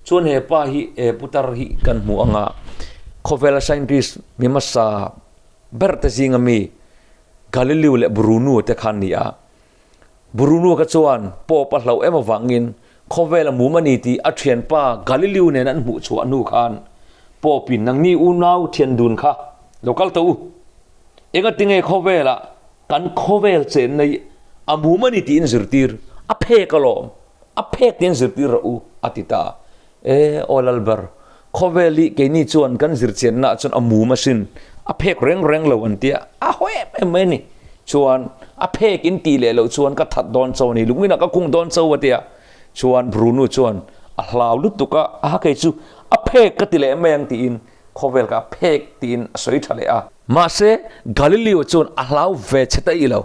Chuan he pa hi he putar hi kan hmu anga khawvela scientist mi hmasa ber te zinga mi Galileo leh Bruno te kha an ni a. Bruno ka chuan Pope a hlauh em avangin khawvel a mum a ni tih a thianpa Galileo nen an hmuh chhuah hnu khan Pope in nangni unau thian dun kha lo kal tawh u. Engatinge khawvelah kan khawvel chenna hi a mum a ni tiin zirtir a phek alawm, a phek tiin zirtir rawh u a ti ta. E, aw Lalber, khawvel hi keini chuan kan zirchiannaah chuan a mum asin, a phek reng reng lo an tia, a haw em em mai a ni. Chuan a phek in tih leh loh chuan ka that dawn cho a ni, lungin ah ka kung dawn cho a tia. Chuan Bruno chuan a hlau lutuk a, aha kei chu a phek ka ti leh mai ang tiin khawvel kha a phek tiin a sawi tha leh a. Mahse Galileo chuan a hlau ve che ta i lo.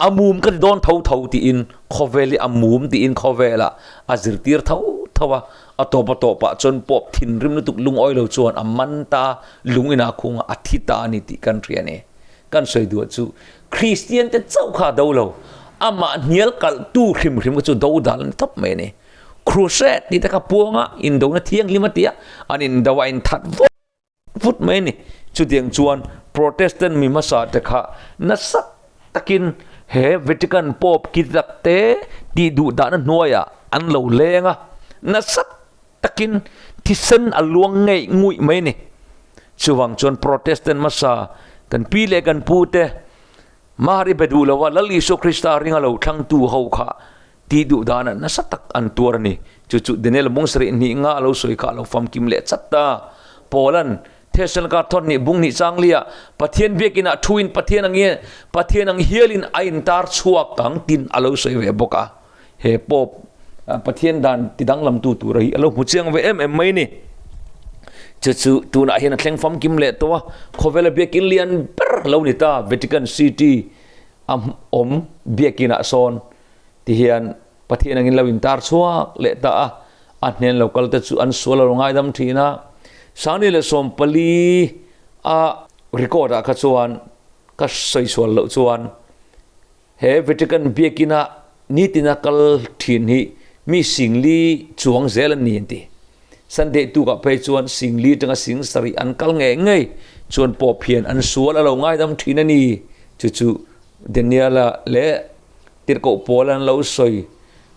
A mum ka ti dawn tho tho tiin khawvel hi a mum tiin khawvelah a zirtir tho tho a, a tawp a tawpah chuan pawp thinrim lutuk lungawi lo chuan a man ta, lung inah khung a thi ta a ni tih kan hria a ni. Kan sawi duah chu Kristian te chauh kha a do lo, amah hnial kalhtu hrim hrim kha chu do dal a ni tawp mai a ni. Crusade tih te kha puang a, indona thianghlim a ti a, an indo a inthat vawt. Vut mai a ni. Chutiang chuan Protestant mi hmasa te kha nasa takin he Vatican Pope ki tak te tih duh dahna hnuaiah an lo leng a, nasa takin thisen a luang ngeih nguih mai a ni. Chuvang chuan Protestant hmasa kan pi leh kan pu te Mari be duh lova Lal Isua Krista ringa lo thlangtu ho kha Tih duh danah nasa tak an tuar a ni. Chu chu Daniel bung sarih hnih nga a lo sawi kha a lo famkim leh chat ta. Paula'n Thessalonikaar thawn hnih bung hnih chang liah Pathian biakinah thuin Pathian ang Pathian ang hialin a intar chhuak ang tin a lo sawi ve bawk a. He Pope Pathian dan ti danglamtu tura hi a lo hmu chiang ve em em mai ni. Chu chu tunah hian a thleng famkim leh tawh a, khawvela biakin lian ber lo ni ta Vatican City a awm biakinah sawn Ti hian Pathian angin lo intar chhuak leh ta a, a hnen lo kal te chu an sual a lo ngaidam thin a. Sangni leh 14 a record ah kha chuan ka sawi sual loh chuan he Vatican biakina nitina kal thin hi mi singli chuang zel an ni an ti. Sunday tukah phei chuan singli atanga sing sarih an kal ngei ngei chuan Pope hian an sual a lo ngaidam thin a ni. Chu chu Daniela leh Tirhkoh pawl an lo sawi.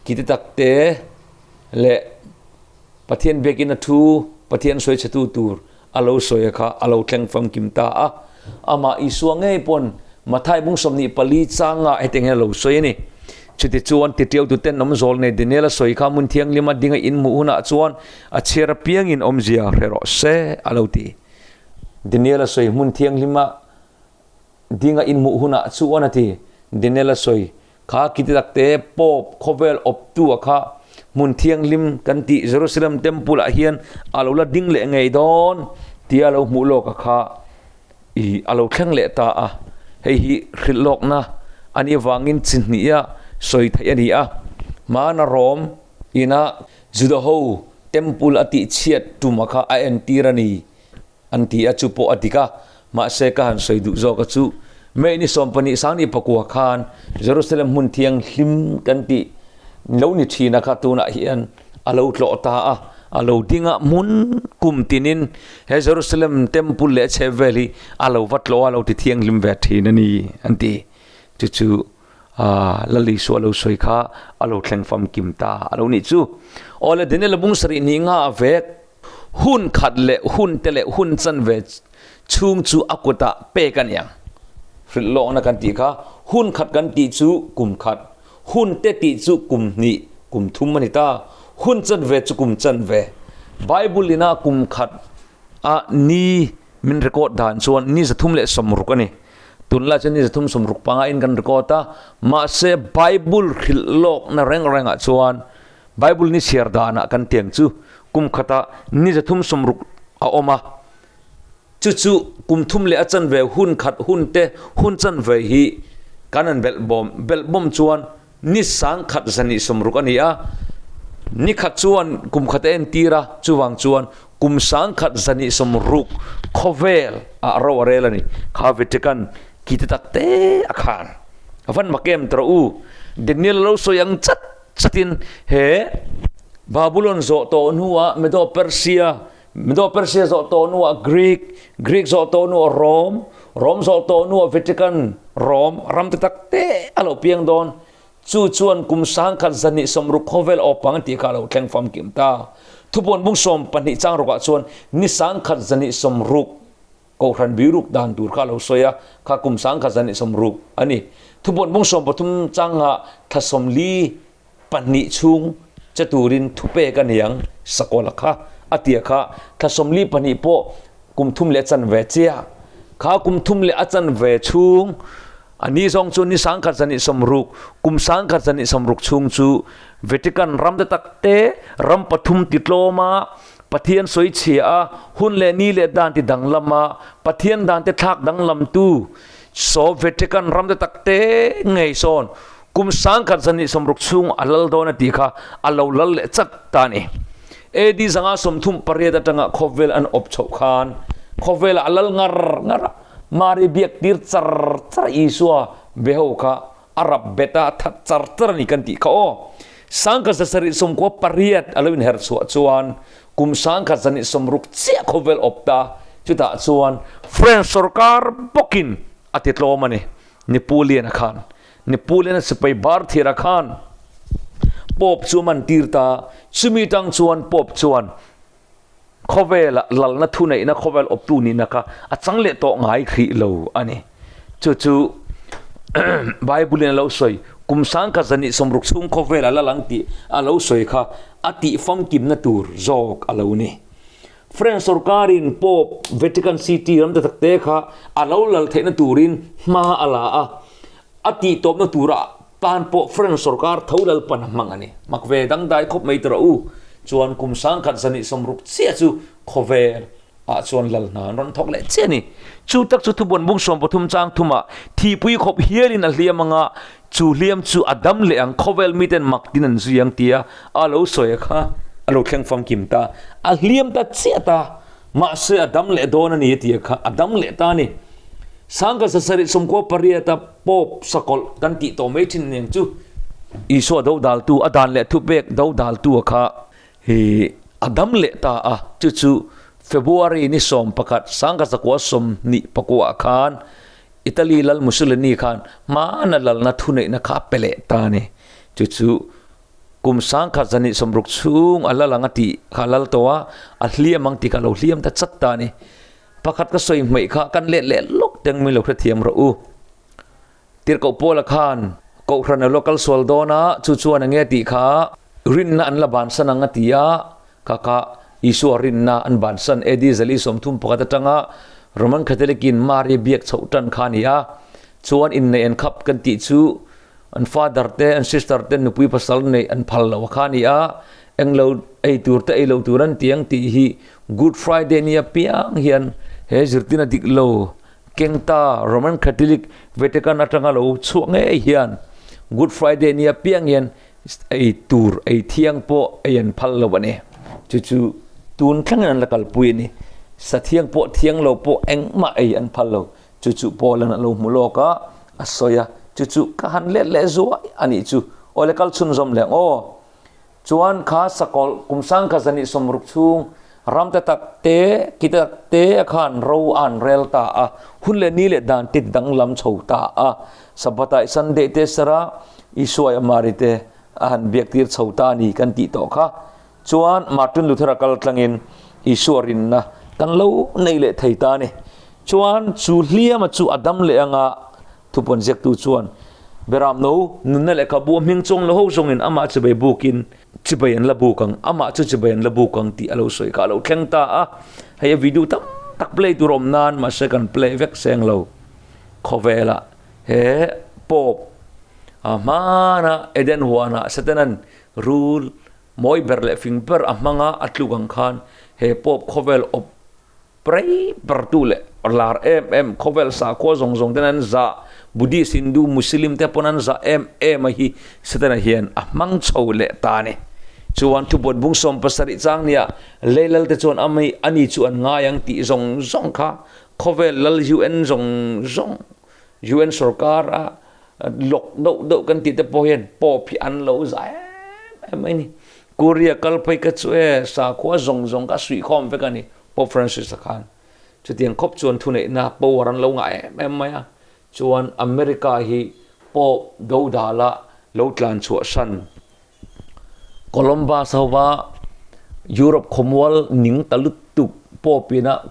Kite takte leh Pathian biakin a thu Pathian sawi chhetu tur a lo sawi a kha a lo thleng famkim ta a. Amah Isua ngei pawn Mathai bung 24 changa hetiang hian a lo sawi a ni. Chutichuan titiaututen awm zawl nei Daniel a sawi kha hmun thianghlima dinga inhmuh hunah chuan a chhiar apiangin awmzia hre rawh se a lo ti. Daniel a sawi hmun thianghlima dinga inhmuh hunah chuan a ti. Daniel a sawi Kha kiti takte Pope khawvel awptu a kha hmun thianghlim kan tih Jerusalem Temple ah hian a lo la ding leh ngei dawn tia lo hmuh lawk a kha i a lo thleng leh ta a. Hei hi hrilh lawkna a nih avangin chi hniha sawi theih a ni a. Hmana Rom ina Juda ho Temple a tih chhiat tum a kha a entir a ni. An ti a, chu pawh a dik a, mahse ka han sawi duh zawk a chu May ni 12 20 pakua khan Jerusalem hmun thianghlim kan tih lo ni thin a kha tunah hian a lo tlawh ta a, a lo ding a, hmun kum tinin he Jerusalem temple leh a chhep vel hi a lo va tlawh a, lo ti thianghlim ve thin a ni an ti. Chu chu Lal Isua lo sawi kha a lo thleng famkim ta a lo nih chu. Aw le Daniel bung sarih ni nga a vek. Hun khat leh hun te leh hun chanve chhung chu a kutah pek a ni ang. Hrilh lawkna kan tih kha hun khat kan tih chu kum khat, hun te tih chu kum hnih, kum thum a ni ta. Hun chanve chu kum chanve. Bible ina kum khat a ni min record dan chuan ni 360 a ni. Tunlai chuan ni 365 in kan record a, mahse Bible hrilh lawkna reng rengah chuan Bible ni chhiar danah kan tiang chu kum khatah ni 360 a awm a, chu chu kum thum leh a chanve hun khat hun te hun chanve hi kan han belh bawm belh bawm chuan ni 1160 a ni a, ni khat chuan kum khat a entir a, chuvang chuan kum 1160 khawvel ah ro a rel a ni. Kha Vatican ki te tak te a khan a van mak em tawh u, Daniel lo sawi ang chat. Chatin he Babulon zawh tawh hnuah Medo-Persia, Medo-Persia zawh tawh hnuah Greek, Greek zawh tawh hnuah Rome, Rome zawh tawh hnuah Vatican, Rome ram te tak te a lo piang dawn. Chu chuan kum 1160 khawvel awpang tih kha a lo thleng famkim ta. Thupuan bung 12 chang rukah chuan ni 1160 Kohhran biruk dan tur kha a lo sawi a, kha kum 1160 a ni. Thupuan bung 13 changa thla 42 chhung che turin thupek a ni ang, Sakawla kha a tia kha thla 42 pawh kum thum leh a chanve chiah. Kha kum thum leh a chanve chhung a ni zawng chu ni 1160, kum 1160 chhung chu Vatican ram te tak te ram pathum ti tlawm a, Pathian sawi chhia a, hun leh ni leh dan ti danglam a, Pathian dan te thlak danglam tu saw Vatican ram te tak te ngei sawn kum 1160 chhung a lal dawn a tih kha a lo lal leh chat ta a ni. AD 538 atanga khawvel an awp chhoh khan khawvelah a lal ngar ngar a, Mari biak tir char char Isua be ho kha A rap bet a, a that char char a ni kan tih kha aw. 1798 a lo inher chhuah chuan kum 1160 chiah khawvel awp ta, chutah chuan French sorkar bawkin a ti tlawm a ni. Napoleon-a khan, Napoleon-a sipai bar thira khan Pope chu a man tir ta, chumi tang chuan Pope chuan Khawvela lalna thuneihna khawvel awptu nihna kha a chang leh tawh ngai hrih lo a ni. Chu chu Bible-in a lo sawi, kum 1160 chhung khawvela lal ang tih a lo sawi kha a tih famkimna tur zawk a lo ni. French sorkarin Pope Vatican City ram te takte kha a lo lal theihna turin hma a la a, A tih tawpna tura tan pawh French sorkar tho Lalpan a hmang a ni. Mak ve dangdai khawp mai tura u chuan kum 1160 chiah chu khawvel ah chuan lal hna an rawn thawk leh chiah a ni. Chu tak chu thubuan bung 13 chang thumah thihpui khawp hialin a hliam anga chu hliam chu a dam leh ang khawvel miten mak tin an zui ang tia a lo sawi a kha a lo thleng famkim ta. A hliam ta chiah ta. Mahse a dam leh dawn a ni a ti a kha a dam leh ta a ni. 1798 a Pope sakawlh kan tih tawh mai thin nen chu Isua do daltu a dan leh thupek do daltu a kha hi a dam leh ta a, chu chu February ni 11 1924 ah khan Italy lal Mussolini khan hmana lalna thuneihna kha a pe leh ta a ni. Chu chu. Kum sangkhat zahnih sawmruk chhung a lal ang a tih kha a lal tawh a, a hliam ang tih kha a lo hliam ta chat ta a ni. Pakhat ka sawi hmaih kha kan let leh lawk teng min lo hrethiam rawh u. Tirhkoh Paula khan Kohhran a lo kal sual dawn a, chu chuan enge tih kha rinna an la bansan ang a ti a, kha kha Isua rinna an bansan AD zali 31 atanga Roman Catholic in Mari biak chhoh tan kha a ni a, chuan inneih an khap kan tih chu an father te an sister te nupui pasal neih an phal lo a kha a ni a, englo ei tur te ei lo tur an ti ang tih hi Good Friday nia piang hian he zirtirna dik lo Kengta Roman Catholic Vatican atanga lo chhuah ngei hian Good Friday nia piang hian ei tur ei thiang pawh ei an phal lo a ni. Chu chu tun thlengin an la kalpui a ni. Sa thiang pawh thiang lo pawh engmah ei an phal lo. Chu chu Paul-a'n a lo hmu lawk a, a sawi a, chu chu ka han let leh zuai a nih chu. Awle kal chhunzawm leh ang aw. Chuan kha sakawlh kum sangkhat zahnih 60 chhung ram te tak te, ki te tak te a khan ro a an rel ta a, hun leh ni leh dan te danglam chho ta a. Sabbath ah Sunday te ser a, Isua i Mari te a han biak tir chho ta a ni kan tih tawh kha. Chuan Martin Luther a kal tlangin Isua rinna kan lo nei leh thei ta a ni. Chuan chu hliama chu a dam leh anga Thupuan ziaktu chuan Beramno nunna lehkhabu a hming chuang lo ho zawngin amah chibai bukin chibai an la buk ang, amah chu chibai an la buk ang tih a lo sawi kha a lo thleng ta a. Hei a video tam tak play tur a awm nan mahse kan play vek seng lo. Khawvelah he Pope a hmana Eden huanah Satanan rul mawi ber leh fing ber a hmanga a tluk ang khan he Pope khawvel awp Prei pertu leh lar em em khawvel sakhua zawng zawng ten an zah, Buddhist, Hindu, Muslim te pawn an zah em em a hi Satana hian a hmang chho leh ta a ni. Chuan thubuan bung 70 chang nia lei lal te chuan ami ani chu an ngai ang tih zawng zawng kha khawvel lal UN zawng zawng UN sorkar a lawk deuh deuh kan tih te pawh hian Pope hi an lo zah em em mai a ni. Korea kal phei ka chu e sakhua zawng zawng kha a suihkhawm vek a ni. Pope Francis a khan chutiang khawp chuan thuneihna power an lo ngah em em mai a, chuan America hi Pope dodala lo tlan chhuah san Columbus hova Europe khawmual ning ta lutuk Pope ina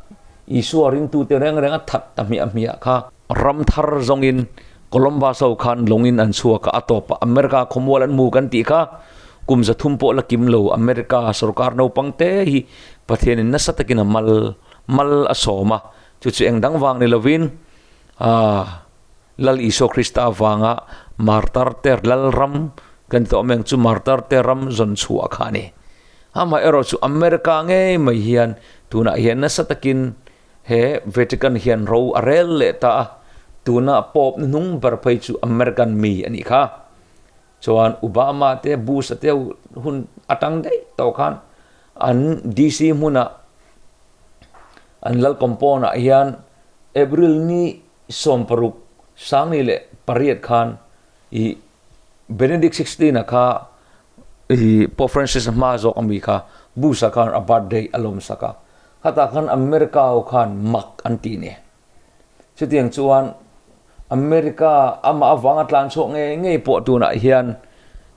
Isua ringtute reng reng a that ta hmiah hmiah kha. Ram thar zawngin Columbus ho khan lawngin an chhuak a, a tawpah America khawmual an hmu kan tih kha kum 300 pawh la kim lo America sorkar naupang te hi Pathianin nasa takin a mal mal a sawm a, chu chu eng dang vang ni lovin aah Lal Isua Krista avanga martar te Lalram kan ti tawh mai ang chu martar te ram zawn chhuah kha a ni. Amaherawh chu America ngei mai hian tunah hian nasa takin He Vatican hian ro a rel leh ta a, tuna Pope na hnung ber phei chu American mi a nih kha. Chuan Obama te Bush a te hun atang daih tawh khan an DC hmunah an lal compound ah hian April ni 16 2008 khan ih Benedict XVI a kha i Pope Francis a hma zawk ami kha Bush a khan a birthday a lawm sak a, khatah khan America ho khan mak an tih ni. Chutiang chuan America amah avanga tlan chhuak ngei ngei pawh tunah hian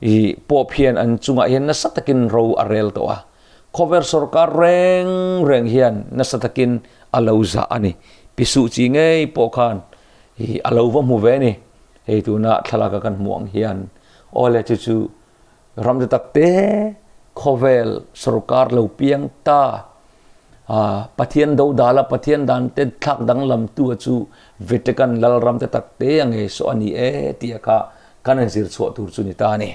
i Pope hian an chungah hian nasa takin ro a rel tawh a, khawvel sorkar reng reng hian nasa takin a lo zah a ni. Pi Suh Chi ngei pawh khan i a lo va hmu ve a ni. Hei tuna thlalak a kan hmuh ang hian awle chu chu ram te tak te khawvel sorkar lo piang ta Pathian do dala Pathian dan te thlak danglam tu a chu Vatican lalram te tak te a ngei saw a ni e tih a kha kan in zir chhuah tur chu ni ta a ni.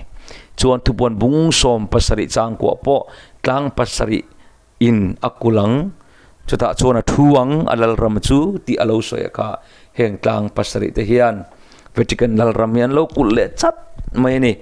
Chuan thupuan bung 70 chang kuah pawh tlang pasarih In a kulh ang, chutah chuan a thu ang a lalram chu tih a lo sawi a kha. Heng tlang pasarih te hian Vatican lalram hi an lo kulh leh chat mai a ni.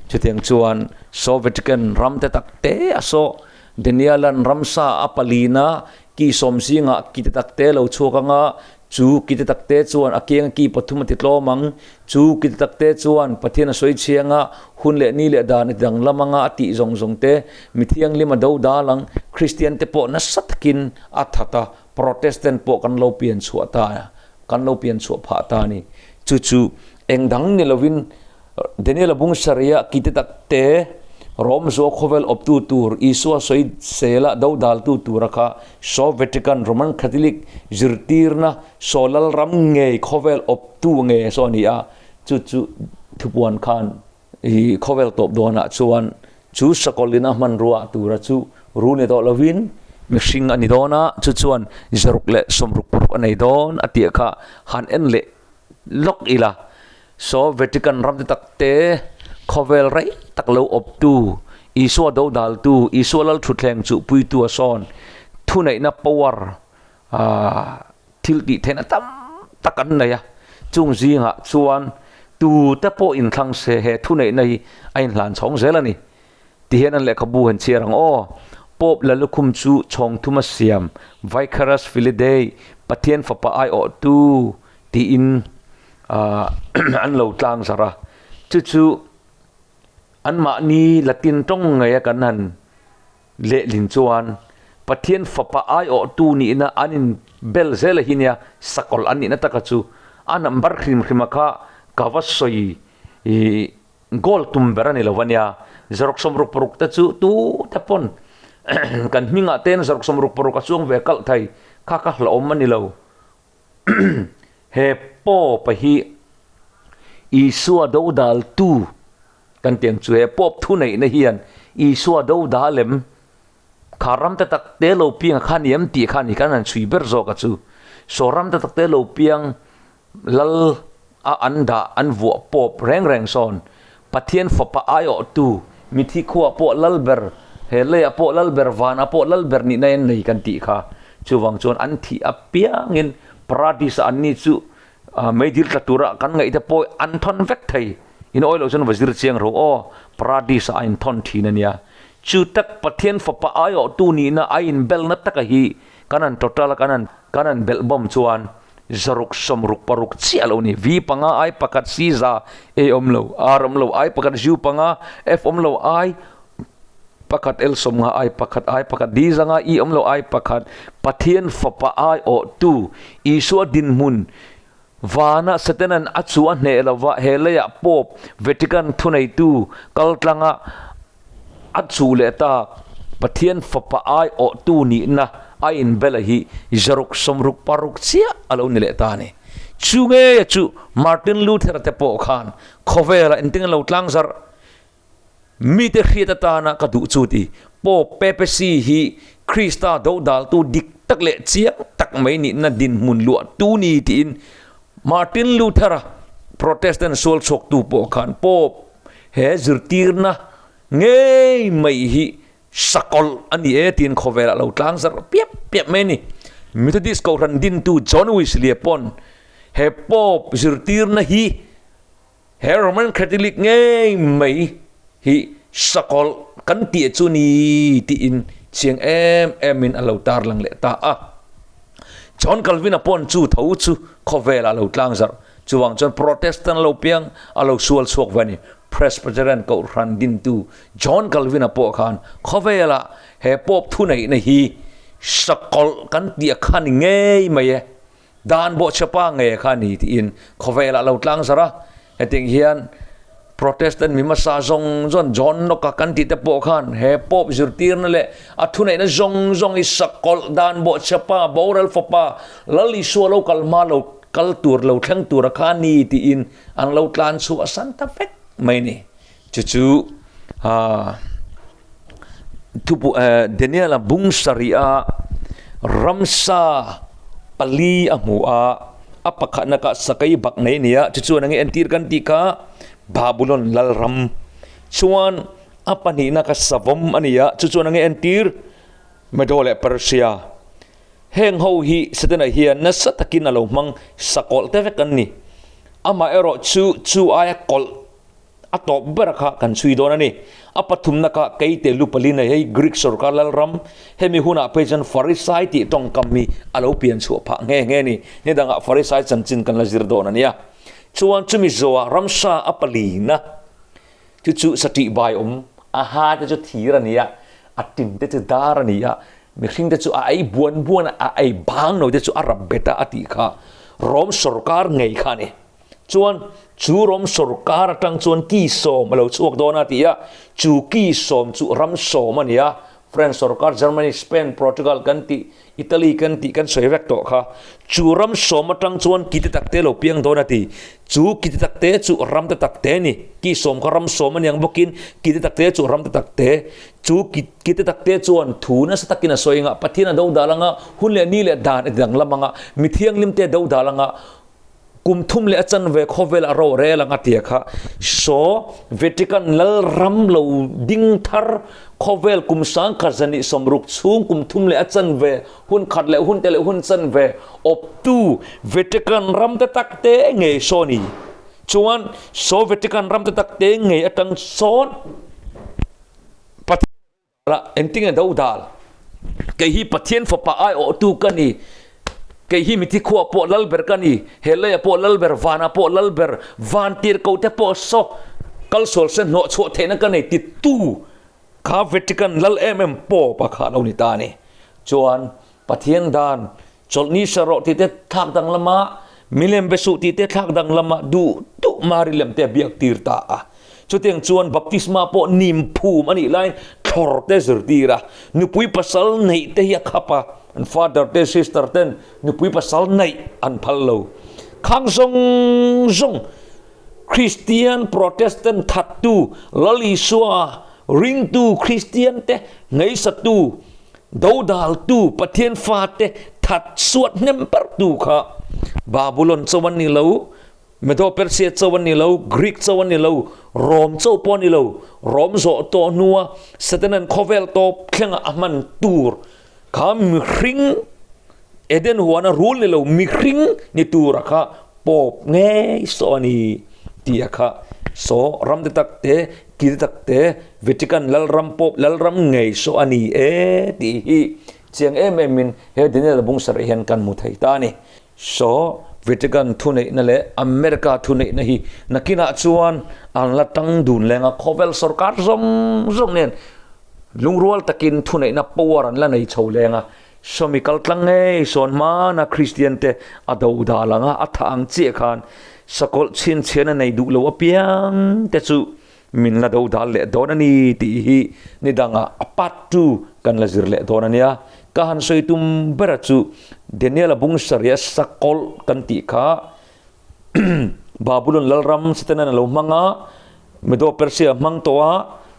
Chutiang chuan saw Vatican ram te tak te a saw Daniel-a'n ramsa a palina ki sawm zingah ki te tak te lo chhuak ang a, Chu ki te takte chuan a kianga ki pathum a ti tlawm ang. Chu ki te takte chuan Pathian a sawi chhiang a, hun leh ni leh dan a ti danglam anga a tih zawng zawng te, mi thianghlim a do dal ang. Kristian te pawh nasa takin a that a, Protestant pawh kan lo pian chhuah ta, kan lo pian chhuah phah ta a ni. Chu chu eng dang ni lovin Daniel-a bung saria ki te takte. Rom zuah khawvel awptu tur Isua sawi sela dodaltu tura kha saw Vatican Roman Catholic zirtirna saw lalram ngei khawvel awptu nge saw a ni a, chu chu thupuan khan i khawvel tawp dawnah chuan chu sakawlin a hmanrua tura chu ru ni tawh lovin mihring a ni dawn a, chu chuan zaruk leh sawmruk paruk a nei dawn a tih kha han en leh lawk ila. Saw Vatican ram te tak te khawvel rei tak lo awptu, Isua dodaltu, Isua lal thutthleng chuhpuitu a sawn thuneihna power aah thil tih theihna tam tak an nei a, chung zingah chuan tute pawh inthlang se he thuneihna hi a inhlan chhawng zel a ni. Tihian an lehkhabu han chhiar ang aw. Pope Lalukhum chu chhawng thuma siam, Vicarius Filii Dei, Pathian fapa aiawhtu tiin an lo tlang zarh a. Chu chu anmahni Latin tawng ngeia kan han lehlin chuan Pathian fapa aiawhtu nihna an inbel zel a hi nia, sakawlh an nihna taka chu a number hrim hrima kha ka va sawi Goal tum ber a ni lo a nia, zaruk 66 te chu tu te pawn kan hmingah ten zaruk 66 a chuang ve kalh thei kha ka hlauhawm a ni lo. He Pope hi Isua dodaltu kan tih ang chu he Pope thuneihna hian Isua dodal em kha ram te tak te lo piang a kha ni em tih kha a ni kan han chhui ber zawk a chu. Saw ram te tak te lo piang Lal a an dah an vuah pawp reng reng sawn Pathian fapa aiawhtu mithi khuaah pawh lal ber, he leiah pawh lal ber, vanah pawh lal ber nihna in nei kan tih kha. Chuvang chuan an thih apiangin Paradis-ah anni chu meidil tla tura kan ngaih te pawh an thawn vek thei. In awi loh chuan va zir chiang rawh aw, Paradis-ah a inthawn thin a nia. Chu tak Pathian fapa aiawhtu nihna a inbelna taka hi kan han total a, kan han kan han belh bawm chuan 666 chiah lo ni. V panga I pakhat C za A awm lo, R awm lo, I pakhat U panga, F awm lo, I pakhat L 50 I pakhat I pakhat D zanga E awm lo I pakhat Pathian fapa ai awhtu Isua dinhmun vana Satanan a chu a hneh lova he leiah Pope Vatican thuneitu kaltlanga A chu leh tak, Pathian fapa aiawhtu nihna a inbela hi 666 chiah a lo ni leh ta a ni. Chu ngeia chu Martin Luther-a te pawh khan khawvela engtin an lo tlangzarh mite hriat atana ka duh chu ti. Pope Papacy hi Krista dodaltu dik tak leh chiang tak mai nihna dinhmun luahtu ni tiin Martin Luther-a Protestant sual chhuaktu pawh khan Pope He zirtirna ngei mai hi sakawlh a ni e tiin khawvelah lo tlang zarh piap piap mai a ni. Methodist Kohhran dintu John Wesley pawn he Pope zirtirna hi he Roman Catholic ngei mai hi sakawlh kan tih chu ni tiin chiang em emin a lo tarlang leh ta a. John Calvin-a pawn chu tho chu khawvelah lo tlang zarh Chuvang chuan Protestant lo piang a lo sual chhuak ve a ni. Presbyterian Kohhran dintu John Calvin-a pawh khan khawvelah he Pope thuneihna hi sakawlh kan tih a kha ni ngei mai e, dan bawhchhepa ngei a kha ni tiin khawvelah a lo tlang zarh a. Hetiang hian Protestant mi hmasa zawng zawng John Knock-a kan tih te pawh khan he Pope zirtirna leh a thuneihna zawng zawng hi sakawlh dan bawhchhepa boral fapa Lal Isua lo kal hma lo Kal tur lo thleng tur a kha ni tiin an lo tlan chhuah san ta vek mai ni. Chu chu thupu Daniel-a bung sarih a ramsa pali a hmu a, a pakhatna kha sakei bak nei a ni a, chu chuan enge entir kan tih kha Babulon lalram chuan a pahnihna kha savawm a ni a, chu chuan enge entir Medo leh Persia. Heng ho hi Setana hian nasa takin a lo hmang sakawlh te vek an ni. Amaherawh chu chu aia kawlh a tawp ber kha kan chhui dawn a ni. A pathumna kha keite lu pali nei hei Greek sorkar lalram hemi hunah phei chuan Farisai tih tawngkam hi a lo pian chhuah phah nghe nghe a ni. Ni dangah Farisai chanchin kan la zir dawn a nia. Chuan chumi zawhah ramsa a palina chu chu satih bai awm a ha te chu thir a ni a, a tin te chu dar a ni a, Mihring te chu a ei buan buan a, a ei bang lo te chu a rap bet a a tih kha Rom sorkar ngei kha a ni. Chuan chu Rom sorkar atang chuan ki sawm a lo chhuak dawn a ti a, chu ki sawm chu ram sawm a ni a, French sorkar, Germany, Spain, Portugal kan tih, Italy kan tih kan sawi vek tawh kha. Chu ram sawm atang chuan ki te tak te lo piang dawn a ti. Chu ki te tak te chu ram te tak te a ni. Ki sawm kha ram sawm a niang bawkin ki te tak te chu ram te tak te. Chu ki ki te tak te chuan thu nasa takin a sawi anga Pathian a do dal anga hun leh ni leh dan a ti danglam anga mi thianghlim te a do dal anga Kum thum leh a chanve khawvelah ro rel ang a tia kha. Saw Vatican lal ram lo ding thar khawvel kum sangkhat zan ih 60 chhung kum thum leh a chanve hun khat leh hun te leh hun chanve awptu Vatican ram te tak te ngei saw ni chuan saw Vatican ram te tak te ngei atang sawn Pathian Lah, engtinge do dal? Kei hi Pathian fapa aiawhtu ka ni. Kei hi mithi khuah pawh lal ber ka ni. He leiah pawh lal ber, vanah pawh lal ber, van tirhkoh te pawh saw kal sual se hnawh chhuah theihna ka nei titu kha Vatican lal em em Pope-a kha a lo ni ta a ni. Chuan Pathian dan Chawlhni sa rawh tih te thlak danglam a, milem be suh tih te thlak danglam a, duh duh Mari lem te a biak tir ta a. Chutiang chuan baptisma pawh nim phum a nih laiin thlawr te zirtir a, nupui pasal neih te hi a khap a, an father te sister ten nupui pasal neih an phal lo. Khang zawng zawng Kristian Protestant thattu Lal Isua ringtu Kristian te ngaihsatu Dodaltu Pathian fate that suat hnem bertu kha Babulon cho an ni lo, Medo-Persia cho an ni lo, Greek cho an ni lo, Rom cho pawh an ni lo. Rom zawh tawh hnua Satanan khawvel tawp thlenga a hman tur kha mihring Eden huana rul ni lo mihring ni tura kha Pope ngei saw a ni tih a kha saw ram te tak te ki te tak te Vatican lalram Pope lalram ngei saw a ni e tih hi chiang em em in he Daniel bung sarih hian kan hmu thei ta a ni. Saw Vatican thuneihna leh America thuneihna hi nakinah chuan an la tang dun leng a, khawvel sorkar zawng zawng nen lungrual takin thuneihna power an la nei chho leng a. Sawmi kal tlang ngei sawn hmana Kristian te a do dal anga a thah ang chiah khan sakawlh chhinchhian a nei duh lo apiang te chu min la do dal leh dawn a ni tih hi ni dangah a part 2 kan la zir leh dawn a nia. Ka han sawi tum bera chu Daniel-a bung sarih a sakawlh kan tih kha Babulon lalram Satanan a lo hmang a, Medo-Persia a hmang tawh a,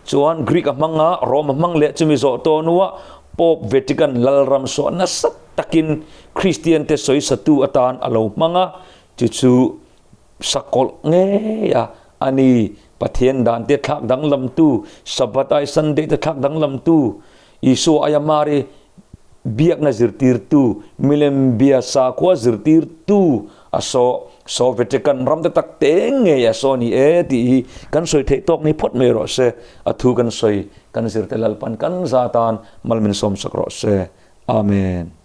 chuan Greek a hmang a, Rome a hmang leh chumi zawh tawh hnuah Pope Vatican lalram saw nasa takin Kristiante sawisatu atan a lo hmang a, chu chu sakawlh ngei a a ni. Pathian dante thlak danglamtu, Sabbath ai Sunday te thlak danglamtu, Isua aia Mari biakna zirtirtu, milem bia sakhua zirtirtu a saw, saw Vatican ram te tak te ngei a saw ni e tih hi kan sawi theih tawk ni phawt mai rawh se. A thu kan sawi kan zirte Lalpan kan za tan mal min sawmsak rawh se. Amen.